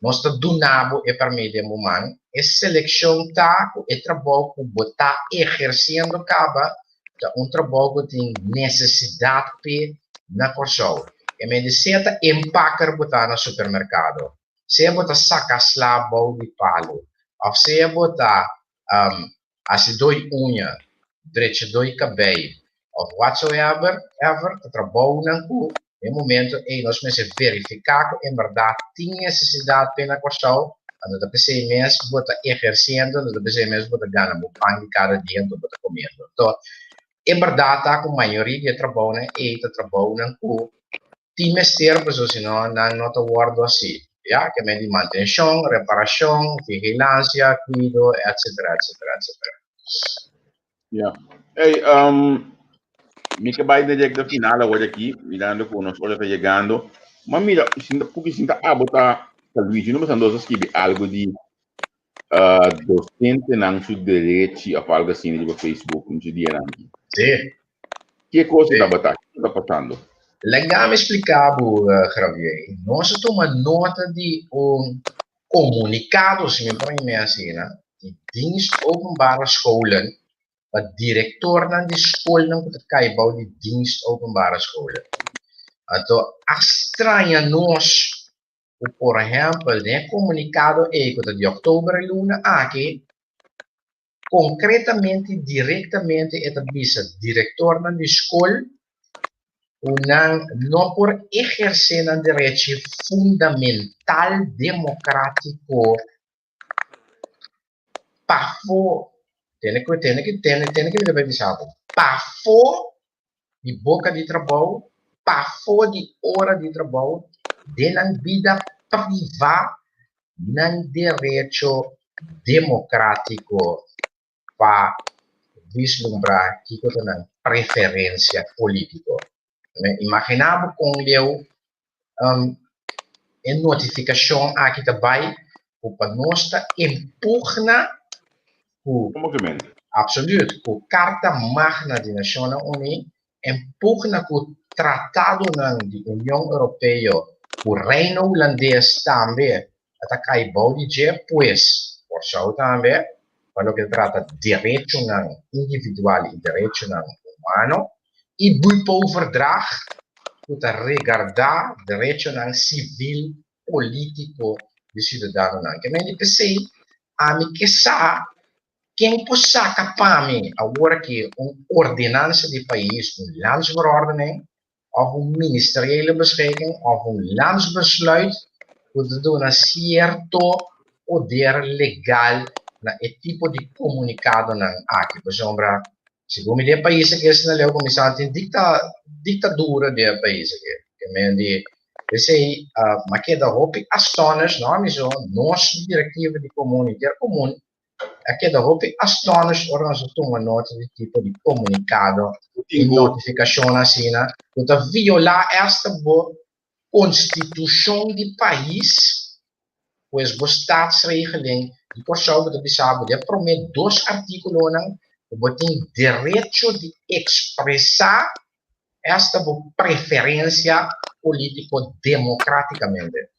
nos ta duna bo e permit den bo man, e selekshon ta ku e trabou ku bo ta ehersiendo kaba ta un trabou ku tin nesesidat p'e na Kòrsou. E mende sea ta empaker bo ta na supermerkado, sea bo ta saka sla bou di palu òf sea bo ta hasidó uña, drechadó kabei òf whatsoever, ever, ta trabounan ku den momento ei nos mester verifiká ku en bèrdat tin nesesidat p'e na Kòrsou, anto ta p'esei mes bo ta ehersiendo, anto ta p'esei mes bo ta gana bo pan di kada dia, anto bo ta komiendo. Anto, e bèrdat ta ku mayoria di e trabounan ei ta trabounan ku tin mester pasobra si no nan no ta wòrdu hasi, ya, ke men di mantenshon, reparashon, vigilansia, kuido, etsetera, etsetera, etsetera. Ja. Hey, mi ke bai directo final awor aki, mirando ku nos ora ta yegando. Ma mira, sinta puki sinta abo ta ta Luigi, no pasando a skibi algo di docentenan su derechi of algo asina riba Facebook un dianan aki. Sí. Ke cosa tabata? Kiko ta pasando? Laga mi splika bo, Javier. Nos a tuma nota di un komunikado, si mi por yam'é asina, di Dienst Openbare Scholen pa direktornan di skolnan ku ta kai bou di Dienst Openbare Scholen. Anto a straña nos ku, por ehèmpel, den e komunikado ei ku ta di òktober e luna aki, Konkretamente, direktamente e ta bisa direktornan di skol ku nan no por ehersé nan derechi fundamental demokrátiko pafó, tene ku tene ku tene tene ku mi ta bai bisa bo, pafó di boka di trabou, pafó di ora di trabou, den nan bida privá, nan derecho demokrátiko pa vislumbrá kiko ta nan preferensia polítiko. Imaginá bo kon leu e notifikashon aki ta bai ku pa nos ta empugna ku absoluut ku Karta Magna di Nashonnan Uní, empugna ku tratadonan di Union Europeo ku Reino Hulandes tambe a ta kai bou di dje, pues Kòrsou tambe, pa loke ta trata derechonan individual i derechonan humano, i Buipoverdrag ku ta regardá derechonan sivil polítiko di siudadanonan. Ke men di p'esei ami ke sa ken por saka pa mi awor aki un ordenansa di pais, un landsverordening, òf un ministeriële beschikking òf un landsbesluit ku ta duna sierto poder legal na e tipo di komunikadonan aki. Pasobra segun mi den e pais aki asina leu kuminsá tin dikta diktadura den e pais aki. Ke men di p'esei m'a keda hopi astonished, no ami so, nos direktiva di komun henter komun a keda hopi astonished ora nos a tuma nota di tipo di komunikado i notifikashon asina ku ta violá esta bo konstitushon di pais, pues bo staatsregeling di Kòrsou ku ta bisa bo den e promé dos artíkulonan ku bo tin derecho di ekspresá esta bo preferensia polítiko demokrátikamente.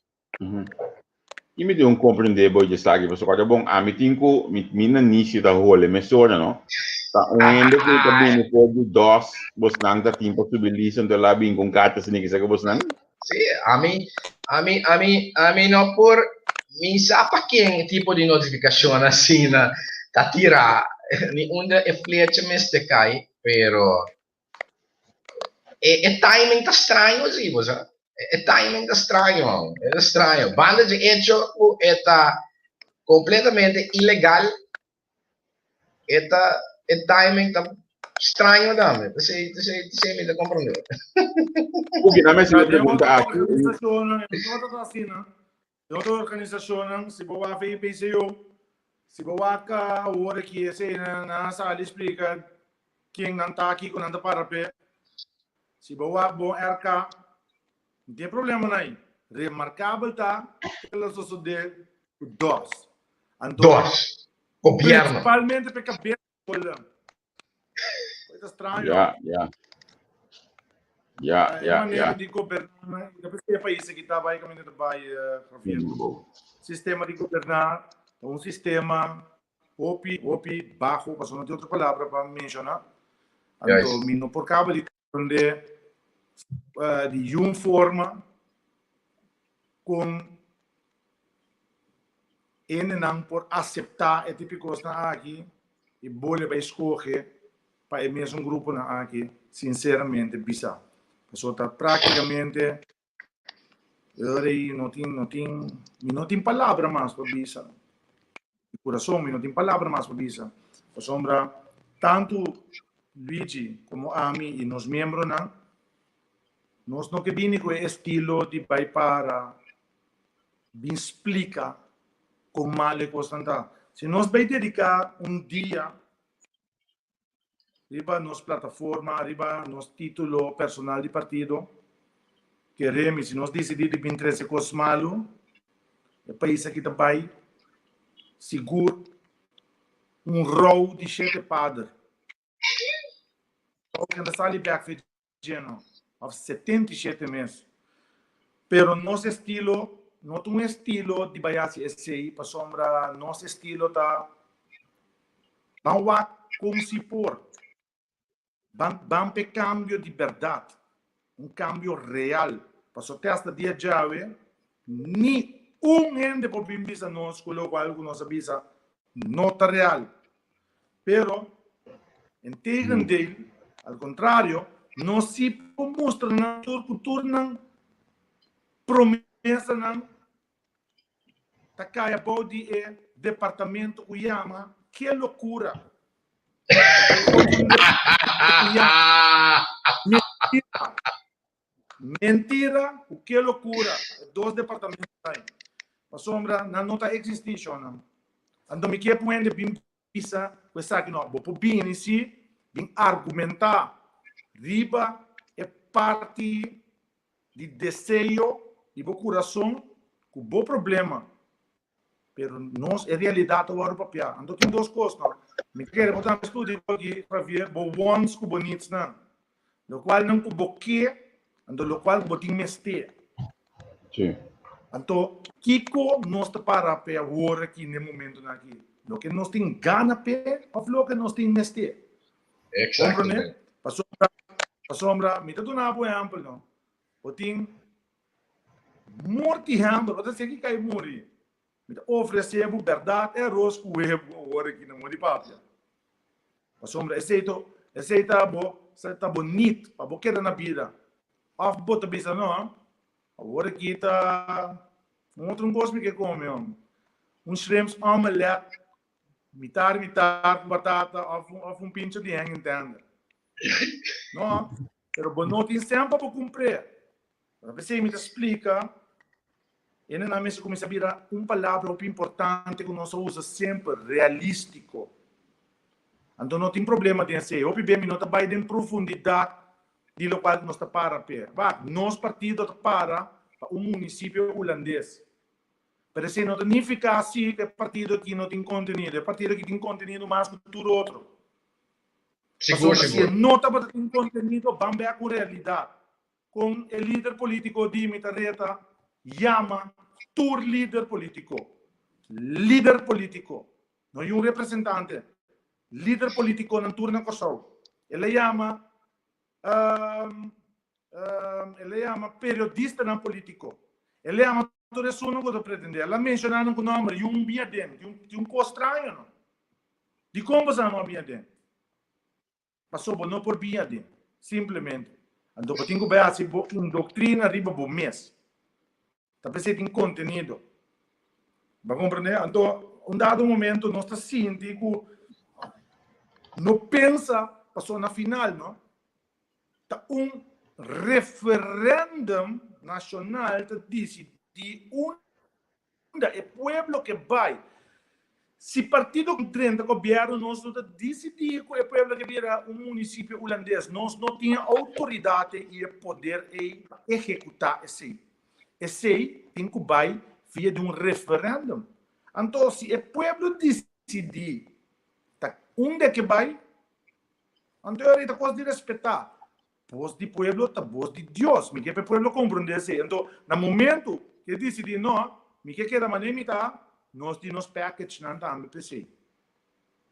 I mi tin un comprende bo esaki pasobra kòrda bon ami tin ku mi mi nanishi ta hole mesora no ta un hende ku ta bini for di dos bosnan ta tin pa subi lista anto el a bin ku un karta asina kisa ku bosnan. Sí, ami ami ami ami no por mi sa pa ken tipo di notifikashon asina ta tira ni unda e flecha mester kai pero E, e timing ta straño sí, bo sa. E timing ta straño, e ta straño. Banda dje hecho ku e ta completamente ilegal, e ta, e timing ta straño tambe. P'esei, p'esei, p'esei mi ta comprende. Oké, dan mester mi pregunta aki. Organisashonnan, no ta asina. Den otro organisashonnan, si bo wak VPCO, si bo wak awor aki esei nan a sali splika ken nan ta, kiko nan ta para p'e. Si bo wak bon RK, no tin e problemanan ei. Remarkabel ta ke lo sosodé ku dos. Anto, Dos. Gobierno. Principalmente p'e kabes Hola. Ta straño. Ja, ja. Ja, ja, manera ja. di gobernar, no pensé país que tá vai caminho de vai, Javier. Sistema di gobernar, un sistema hopi, hopi bajo, paso no tin otro palabra pa menciona. Anto, mi no por caba di comprende di un forma con Hendenan por aseptá e tipo di kosnan aki i bole bai skohe pa e mesun gruponan aki, sinseramente bisa. Pasobra ta práktikamente no tin, no tin, mi no tin palabra mas pa bisa. Di kurason mi no tin palabra mas pa bisa. Pasobra tantu Luigi komo ami i nos miembronan, nos no ke bini ku e estilo di bai para bin splika kon mal e kosnan ta. Si nos bai dediká un dia riba nos plataforma, riba nos título personal di partido, kere mi, si nos disidí di bin trese kos malu, e pais aki ta bai sigur un rou di shete pader. Rou ku ta sali bèk fe djeno of 77 mes. Pero nos estilo no ta un estilo di bai hasi esei pasobra nos estilo ta ban wak kon si por. Ban ban p'e kambio di bèrdat, un kambio real. Pasobra te hasta dia djawe ni un hende por bin bisa nos ku lokual ku nos a bisa no ta real. Pero, integendeel, al kontrario, nos si por mustra nan tur ku tur nan promesanan ta kai abou di e departamento ku yama Ke Lokura. Mentira. Mentira ku Ke Lokura, e dos departamentonan ei. Pasobra nan no ta eksistí, shonnan. Anto mi ke p'un hende bin bisa ku esaki no. Bo por bini si bin argumentá riba e parti di deseo di bo kurason ku bo problema, pero nos e realidat ta wòrdu papiá. Anto tin dos kos no. Mi kere bo tambe studia aki, Javier, bo wants ku bo needs nan. Lokual nan ku bo ke, anto lokual ku bo tin mester. Sí. Anto kiko nos ta para p'e awor aki n'e momentonan aki? Loke nos tin gana p'e òf loke nos tin mester? Exactamente. Pasobra, pasobra mi ta duna bo ehempel no. Bo tin morti hamber, bo ta seki kai muri. Mi ta ofrece bo berdad e arroz ku webu awor aki na modi papia. Pasobra esei to, esei ta bo, ta bo need pa bo keda na bida. Of bo ta bisa no, awor aki ta un otro un kos mi ke kome, un shrimps omelet Mitar mitar ku batata òf un òf un pincho di hanging tender. No, pero bo no tin sèn pa bo kumpr'é. Pero p'esei mi ta splika, e nan mester kuminsá bira un palabra hopi importante ku nos a usa semper, realístiko. Anto no tin problema den esei. Hopi bia mi no ta bai den profundidat di lokual ku nos ta para p'e. Wak, nos partido ta para pa un munisipio hulandes. Pero esei no ta nifiká si ku e partido aki no tin kontenido. E partido aki tin kontenido mas ku tur otro. Sigur, Pasobra si e sigur. no tabata tin kontenido, ban bek ku realidat. Kon e lider polítiko di mi ta reta yama tur lider polítiko. Lider polítiko. No yun representante. Lider polítikonan tur na Kòrsou. El a yama El a yama periodistanan politico. El a yama tur esunnan cu ta pretende. El a menciona nan cu nomber y un bia den. Tin un cos straño no. Dicon boso no a bia den? Pasobra bo no por bia den. Simplemente. Anto bo tin cu bay haci bo indoctrina riba bo mes. Ta p'esei tin kontenido. Bo a komprendé? Anto, un dado momento nos ta sinti ku no pensa, pasobra na final, no, ta un referendum nashonal ta disidí unda e pueblo ke bai. Si partido drenta gobierno nos no ta disidí ku e pueblo ke bira un munisipio hulandes. Nos no tin e outoridat ei i e poder ei pa ehekutá esei. Esei tin ku bai via di un referendum. Anto si e pueblo disidí ta unda e ke bai, anto e ora ei ta kos di respetá. Bos di pueblo ta bos di Dios. Mi ke pa e pueblo komprondé esei. Anto, na momentu ku e disidí no, mi ke keda manera mi ta, nos di nos package-nan tambe p'esei.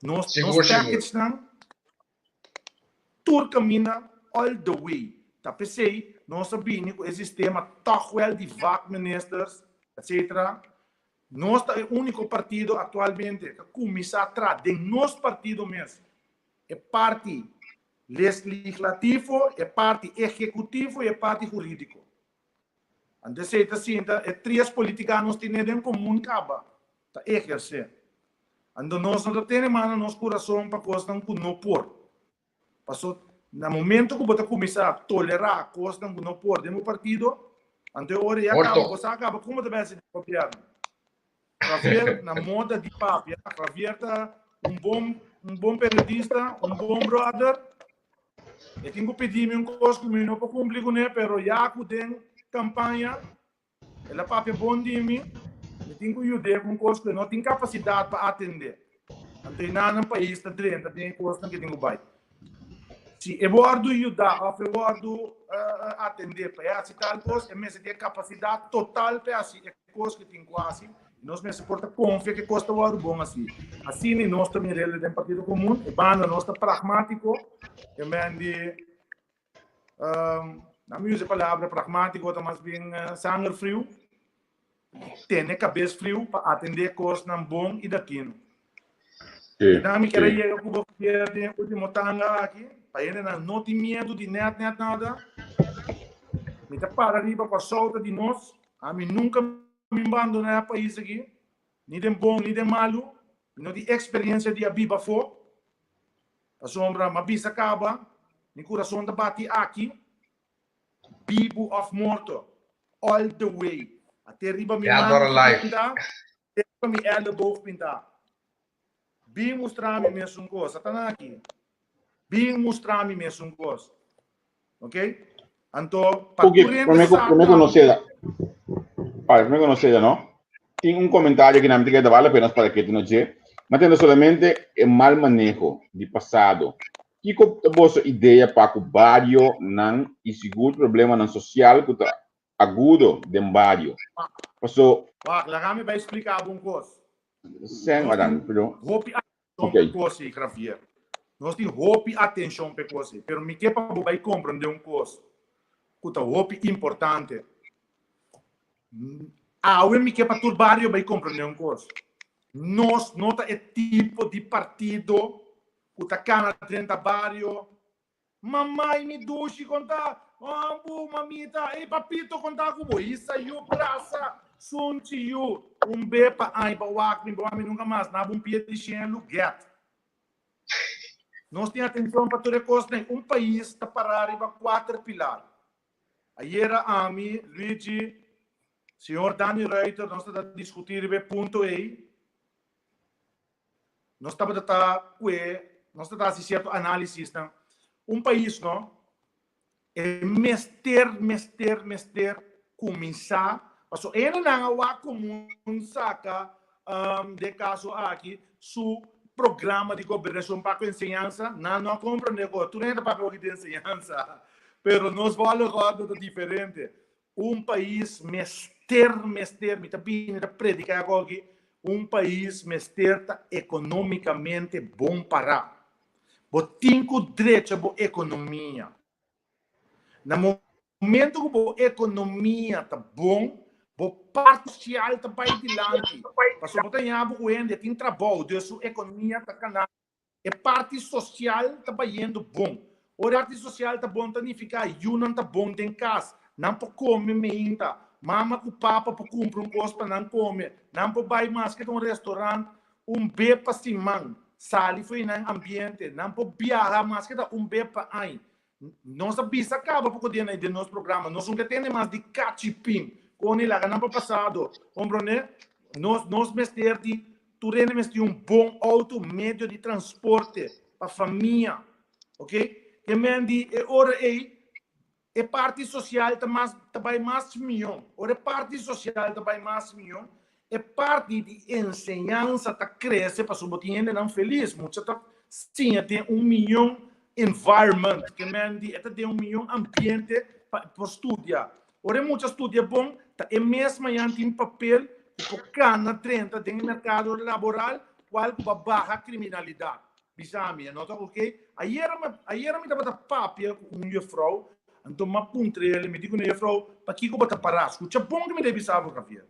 Nos, nos Sigur, sigur. package-nan tur kaminda all the way. Ta p'esei nos a bini ku e sistema tòg wèl di vakministers, etcetera. Nos ta e úniko partido aktualmente ku a kuminsá traha den nos partido mes e parti Legislativo, e parti ehecutivo y e parti huridico. Anto esey ta sinta e tres politica nos tene den comun caba ta eherce. Anto nos no ta tene man na nos curason pa cosnan cu no por. Paso na momento cu bo ta cuminsa tolera cosnan cu no por den bo partido, anto e ora ya caba bo sa caba como ta bay haci den gobierno. Javier na moda di papia. Javier ta un bon, un bon periodista, un bon brother. E tin ku pidi mi un kos ku mi no por kumpli kuné, pero ya ku den kampaña el a papia bon di mi, mi tin ku yud'é ku un kos ku e no tin kapasidat pa atendé. Anto e nan pais ta drenta den e kosnan ku e tin ku bai. Si e wòrdu yudá òf e wòrdu atendé pa e hasi tal kos, e mester tin e kapasidat total pa e hasi e kos ku e tin ku hasi. Nos mester por ta konfia ku e kos ta wòrdu bon hasi. Asina nos ta mir'el den Partido Komun. E banda nos ta pragmátiko, e men di, nan mi usa e palabra pragmátiko ta mas bien sanger friu. Tene kabes friu pa atendé kosnan bon i datino. I mi ker a yega ku bo kier den e último tanga aki, pa hendenan no tin miedu di nèt nèt nada. Mi ta para riba Kòrsou ta di nos. Ami nunka mi bandoná e pais aki, ni den bon ni den malu. Mi no tin eksperensia di a biba afó. Pasobra mi a bisa kaba, mi kurason ta bati aki, bibu òf morto, all the way. Ate riba mi man pinta, te riba mi elleboog pinta. Bin mustra mi mesun kos. Ata aki. Bin mustra mi mesun kos. Ok? Anto, pa Oké, tur hende promé ku sa promé ku tambe. nos seda. Pa, promé ku nos seda, no? Tin un komentario ku nan ta keda bale la pena para ke no dje. Ma tende solamente e mal maneho di pasado. Kiko ta boso idea pa ku barionan i sigur problemanan sosial ku ta agudo den bario? Paso Wak, laga mi bai splika bo un kos. Sen, Nos Adan, tin perdon. hopi atenshon Ok. p'e kos ei, Javier. Nos tin hopi atenshon p'e kos ei. Pero mi ke pa bo bai komprendé un kos ku ta hopi importante. Awe mi ke pa tur bario bai komprendé un kos. Nos no ta e tipo di partido ku ta kana drenta bario. Mamai mi dushi kon ta? Ambu mamita, ey papito kon ta ku bo? Hisa yu brasa sunchi yu. Un be pa añ pa wak mi bo ami nunka mas na bun pia di shelu get. Nos tin atenshon pa tur e kosnan. Un pais ta pará riba kuater pilar. Ayera ami, Luigi, señor Dani Ruiter nos ta diskutí riba e punto ey. Nos tabata ta kue, nos ta hasi sierto análisisnan. Un pais no, e mester, mester, mester kuminsá, pasobra e hendenan a wak komun saka den kaso aki su programa di gobernashon pa ku enseñansa, nan no a komprendé ku tur hende ta papia hopi di enseñansa, pero nos volgorde ta diferente. Un pais mester, mester, mi ta bini ta predica e awoki, un pais mester ta economicamente bon para. Bo tin cu drecha bo economia. Na momento cu bo economia ta bon, bo parti social ta bay dilanti. Pasobra bo ta haña bo cu hende tin trabou, dus su economia ta cana. E parti sosial ta bayendo bon. Ora e parti sosial ta bon ta nifiká yunan ta bon den kas, nan por kome meinta, mama ku papa por kumpra un kos pa nan kome, nan por bai maske ta un restorant un be pa siman, sali for di nan ambiente, nan por biaha maske ta un be pa aña. Nos a bisa kaba poko dia den nos programa. Nos nunca tende mas di kachipin. Koni laga nan pa pasado. Comprende? Nos, nos mester di, tur hende mester un bon auto, medio di transporte pa famia. Ok? Ke men di e ora ei, e parti social ta mas, ta bai mas mion. Ora e parti social ta bai mas mion, E parti di enseñansa ta crece pasobra bo tin hendenan feliz. Mucha ta siña den un miyon environment, ke men di e ta den un miyon ambiente pa e por studia. Ora e mucha studia bon, ta e mes mañan tin papel ku por cana drenta den e mercado laboral, cual ku ba baha criminalidad. Bisa mi, e no ta ok? Ayera mi, ayera mi tabata papia ku un juffrouw, anto m'a puntra el, mi di ku ne, juffrouw, pakiko bo ta pará? Skucha bon ku mi ta bisa bo, Javier.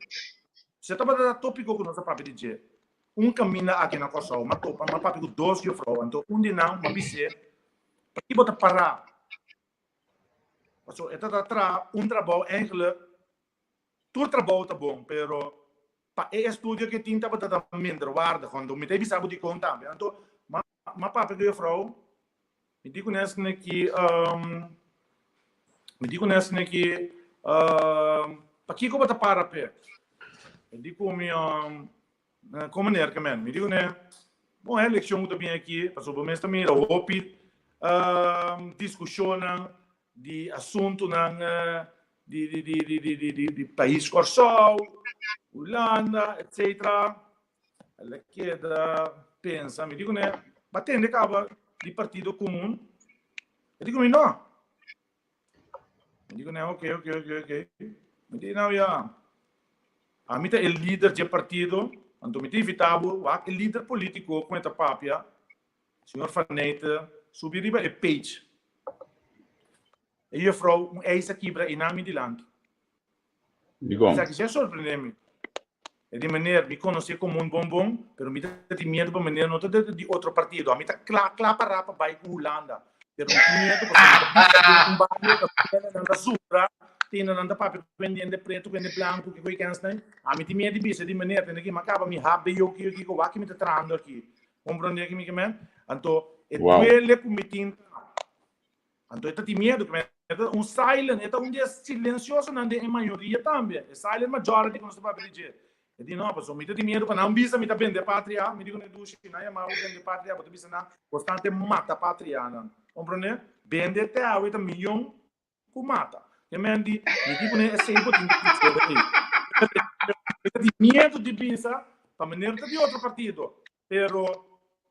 Si e tabata ta tópiko ku nos a papia di dje, un kaminda aki na Kòrsou, m'a topa, m'a papia ku dos juffrouw, anto un di nan m'a bis'é, Pakiko bo ta pará? Pasobra e ta traha un trabou eigenlijk Tur trabou ta bon, pero pa e estudio ke tin tabata ta minderwaardig. Anto mi ta bisa bo dikon tambe. Anto m'a papia ku juffrouw, mi di kunes ki mi di kunes ki pakiko bo ta para p'e? E di ku mi kon meneer ke men? Mi di kuné, bon e elekshon ku ta bini aki, pasobra bo mes ta mira hopi diskushonnan di asuntunan di di di di di di di di pais Kòrsou, Hulanda, etcetera. El a keda pensa, mi di kuné, ba tende kaba di Partido Komun? E di ku mi no. Mi di kuné, ok, ok, ok, ok. Mi di nou ya, ami ta e lider dje partido, anto mi ta invitá bo wak e lider polítiko ku e ta papia, Señor Faneyte, subi riba e page. E juffrouw un eis a kibra einan mi dilanti. Dikon? Esaki si a sorprende mi. E di meneer, mi konosé komun bon bon, pero mi ta tin miedu pa meneer no ta di otro partido. Ami ta kla kla pará pa bai ku Hulanda, pero mi tin miedu pasobra mi ta biba den un bario kaminda nan ta zundra, tin nan ta papia ku hende pretu, ku hende blanku, kiko i kensnan. Ami tin miedu di bisa di meneer, tende ki mi a kaba mi hap den yoki yoki kiko wak mi ta trahando aki. Komprondé ki mi ke men? Anto e duele ku mi tin ta. Anto e ta tin miedu, e ta un silent, e ta un di e silensiosonan den e mayoria tambe, e silent majority ku nos ta papia di dje. E di no, pasobra mi ta tin miedu pa nan bisa mi ta bende patria, mi di ku nan dushi, nan yama bo bende patria, bo ta bisa nan bo stante mata patrianan. Komprondé? Bende te awe ta miyon ku mata. E men di, mi di ku nan esei bo tin ku bisa ei. Mi ta tin miedu di bisa pa meneer ta di otro partido. Pero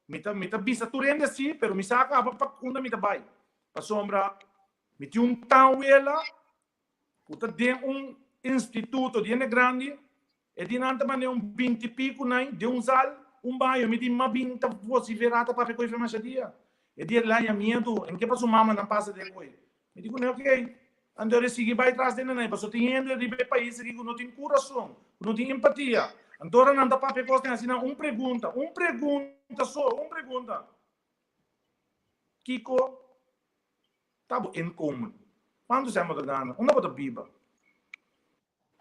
mi ta mi ta bisa tur hende así, pero mi sa kaba pa unda mi ta bai. Pasobra mi tin un tanwela ku ta den un instituto di hende grandi, e di nan ta manda un binti piku nai den un zal, un baño, mi di mabin ta vociferá ta papia ku e masha dia. E di el haña miedu, en ke pa su mamanan pasa den koe. Mi di kuné, ok. Anto e sigui bai tras den nanai, pasobra tin hende riba e pais aki ku no tin kurason, ku no tin empatia. Anto ora nan ta papia kos den asina, un pregunta, un pregunta so, un pregunta. Kiko ta bo inkomen? Kuantu sèn bo ta gana? Unda bo ta biba?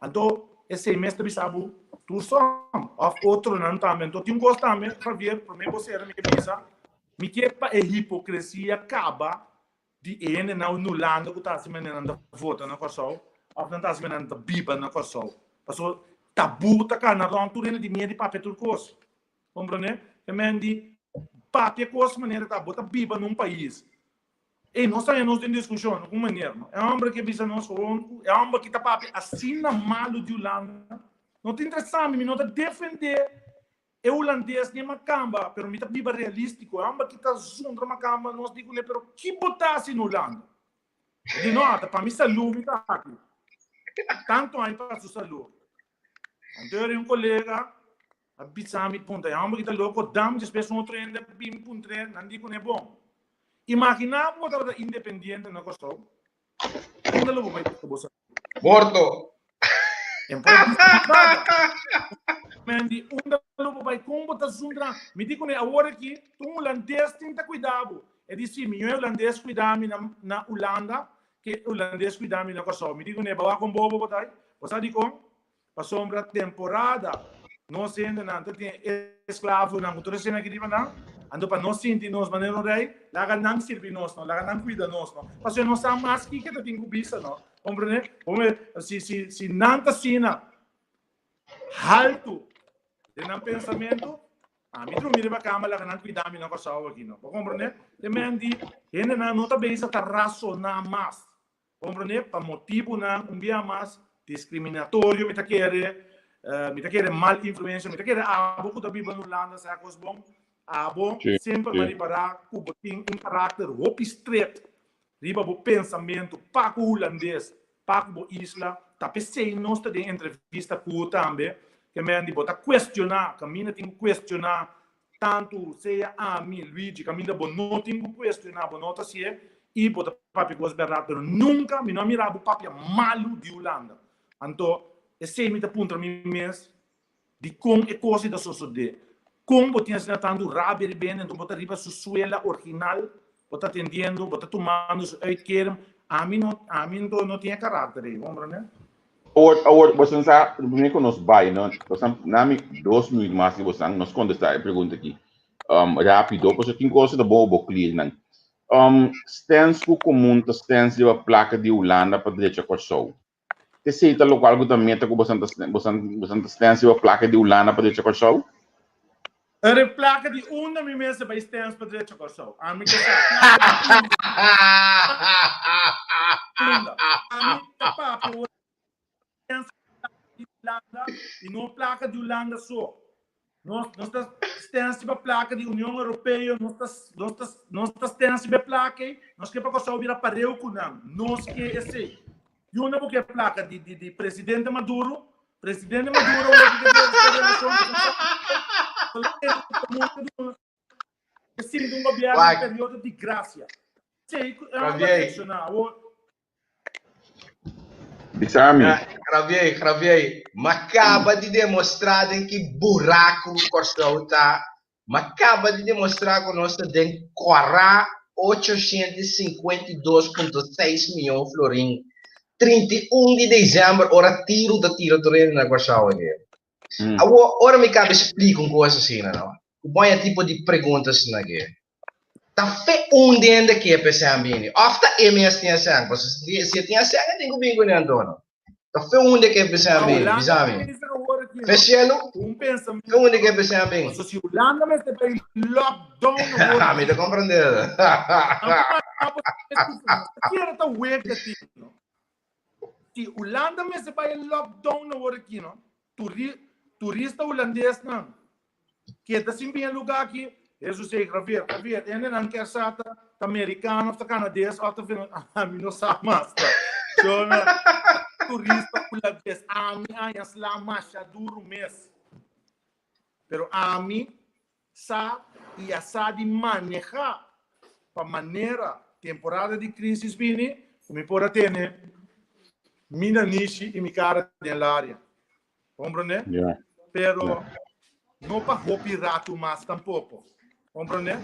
Anto esei mes ta bisa bo tur son of otronan tambe. Anto tin un kos tambe, Javier, promé bo sera mi ke bisa, mi ke pa e hipokresia kaba di e hendenan na Hulanda ku ta hasi manera nan ta vota na Kòrsou òf nan ta hasi manera nan ta biba na Kòrsou. Pasobra tabú ta kana rònt tur hende di miedu di papia tur kos. Komprondé? Te men di papia kos manera ta bo ta biba na un pais. Ey, nos ta haña nos den diskushon ku un manera. E hòmber ke bisa nos gewoon ku e hòmber ki ta papia asina malu di Hulanda no ta interesá mi, mi no ta defendé E hulandes ni e makamba, pero mi ta biba realístiko. E hòmber ki ta zundra makamba, nos di kuné, pero ki bo ta hasi na Hulanda? E di, no, ta pa mi salú mi ta aki. Tantu aña pa su salú. Anto ora un kolega a bisa mi, punta, e hòmber ki ta loko, dam, despues un otro hende a bin puntr'é, nan di kuné, bon, imaginá bo tabata independiente na Kòrsou, Unda lo bo bai buska bo salú? Morto! En por bisa nada. Men di unda lo bo bai kon bo ta zundra. Mi di kuné awor aki un hulandes tin ta kuida bo. E di si mi ño e hulandes kuida mi na na Hulanda ke hulandes kuida mi na Kòrsou. Mi di kuné bo wak kon bobo bo ta ai. Bo sa dikon? Pasobra temporada nos hendenan ta tin esklavonan ku tur esena aki riba nan, anto pa nos sinti nos manera un rei, laga nan sirbi nos no, laga nan kuida nos no. Pasobra nos sa mas kiko ta tin ku bisa no. Komprende? Si si si nan ta asina haltu den nan pensamentu, ami drumi riba kama laga nan kuida mi na Kòrsou aki no. Bo komprende? Te men di hendenan no ta bezig ta rasoná mas. Komprendé? Pa motibunan un bia mas diskriminatorio mi ta kere, mi ta kere mal influensia, mi ta kere abo ku ta biba na Hulanda sa kos bon, abo semper ta ripará ku bo tin un karakter hopi stret riba bo pensamentu pa ku hulandes, pa ku bo isla, ta p'esei nos ta den entrevista ku tambe, ke men di bo ta kuestioná, kaminda tin ku kuestioná Tantu sea ami, Luigi, kaminda bo no tin ku kuestioná, bo no ta hasié i bo ta papia kos bèrdat, pero nunka mi no a mira bo papia malu di Hulanda. Anto, esei mi ta puntra mi mes, dikon e kos ei ta sosodé? Kon bo tin asina tantu rabia riba hende, anto bo ta riba su suela original, bo ta atendiendo, bo ta tumando su uitkering? Ami no, ami anto no tin e karakter ei, komprendé? Awor, awor, boso sa, promé ku nos bai, no, boso na mi dos minuut mas di boso, nos kontestá e pregunta aki um, rápido, pasobra tin kos ta bo bo clear nan. Um, stens ku komun ta stens riba plaka di Hulanda pa drecha Kòrsou. Esei ta lokual ku ta meta ku boso ta boso boso ta stens riba plaka di Hulanda pa drecha Kòrsou? Riba plaka di unda mi mester bai stens pa drecha Kòrsou? Ami ke sa, plaka di unda? Unda? Ami ta papia ora stens plaka di Hulanda i no plaka di Hulanda so. Nos nos ta stens riba plaka di Union Europeo, nos ta nos ta nos ta stens riba e plaka ei, nos ke pa Kòrsou bira pareu ku nan. Nos ke esei. Di unda bo ke plaka? Di di di presidente Maduro? Presidente Maduro awor ke ke ke relashon ku E sinti un gobierno un periodo di gracia. Sei ku Javier. Awor Bisami. Javier, Javier, m'a kaba di demostrá den ki buraku Kòrsou ta. M'a kaba di demostrá ku nos ta den kòrá 852.6 mion florin. 31 di desèmber ora tiru ta tira tur hende na Kòrsou aki. Awor, ora mi kaba splika un kos asina, no, ku bo haña tipo di pregunta asina aki. Ta fe un den de ke p'esei bini? Òf ta e mes tin esei? Pasobra si e tin esei, e tin ku bini kuné anto, no? Ta fe un de ke p'esei bini? Bisa mi. Fe shelu? Fe un de ke p'esei bini? Pasobra si Hulanda mester bai lockdown awor aki. Mi ta komprendé. Kier ta wega tin, no? Si Hulanda mester bai lockdown awor aki, no? Turista hulandesnan Keda sin bin e lugar aki, Jesus ei, Javier, Javier, hendenan kier sa ta ta mericano of ta canades of ta fin, ami no sa mas ta. Shona, turista hulandes, ami haña sla masha duru mes. Pero ami sa y a sa di maneha pa manera temporada di crisis bini cu mi por a tene mi nanishi y mi cara den laria. Comprende? Yeah. Pero no pa hopi rato mas tampoco. Comprende?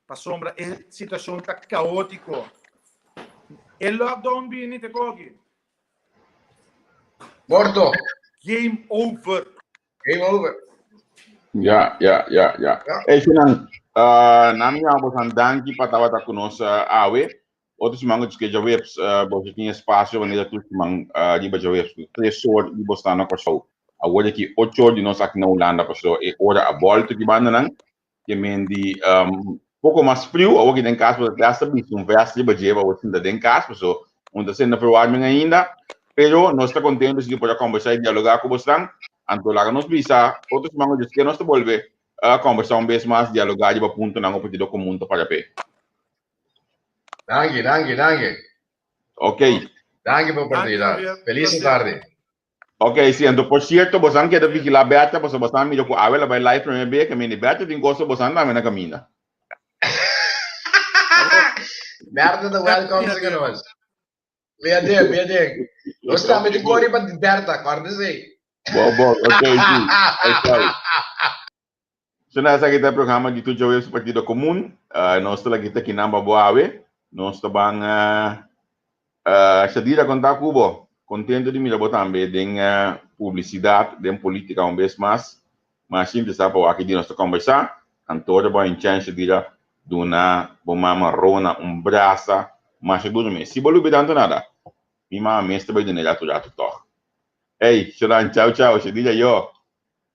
Pasobra e situacion ta caotico. E lockdown bini te koki. Morto. Game over. Game over. Ja, ja, ja, ja. Ja. Hey, Sinan, uh, nami ya bosan danki pa tabata ku nos uh, awe. Otro siman ku ke djaweps boso tin espasio manera tur siman riba djaweps ku tres or di bo sta na Kòrsou. Awor aki ocho or di nos aki na Hulanda pasobra e ora a bòlta ki bandanan ke men di poko mas friu. Awor ki den kas bo ta hasta bisti un vèst riba dje pa bo sinta den kas pasobra un ta senda verwarming ainda. Pero nos ta kontento si di por a kòmbersá i dialogá ku bosnan. Anto laga nos bisa otro siman ku Dios kier nos ta bolbe kòmbersá un bes mas dialogá riba puntonan ku Partido Komun ta para p'e. Danki, danki, danki. Ok. Danki pa oportunidad. Feliz tarde. Ok, sí, anto por cierto, bosan keda vigila Bertha, pasobra bosan mira ku awe la bai live primer be, que mini Bertha tin cosa bosan tambe na caminda. Bertha ta welcome sa nos. Mia den, mia den. Nos tambe tin kori pa Bertha, korda esei. Bo, bo, ok, sí. Ok. Suna esaki ta e programa di Tur Djaweps Partido Komun. Nos ta laki ta kinan pa bo awe. Nos ta ban Shadira konta ku bo. Kontento di mira bo tambe den publisidat, den politika un bes mas. Mas sinti sa pa wak di nos ta kombersá. Anto ora bo a hinchá Shadira duna bo mama Rona un brasa masha duru mes. Si bo lubida anto nada, mi mama mes ta bai duna e ratu ratu tòg. Ey, Sholan, chau chau, Shadira yo.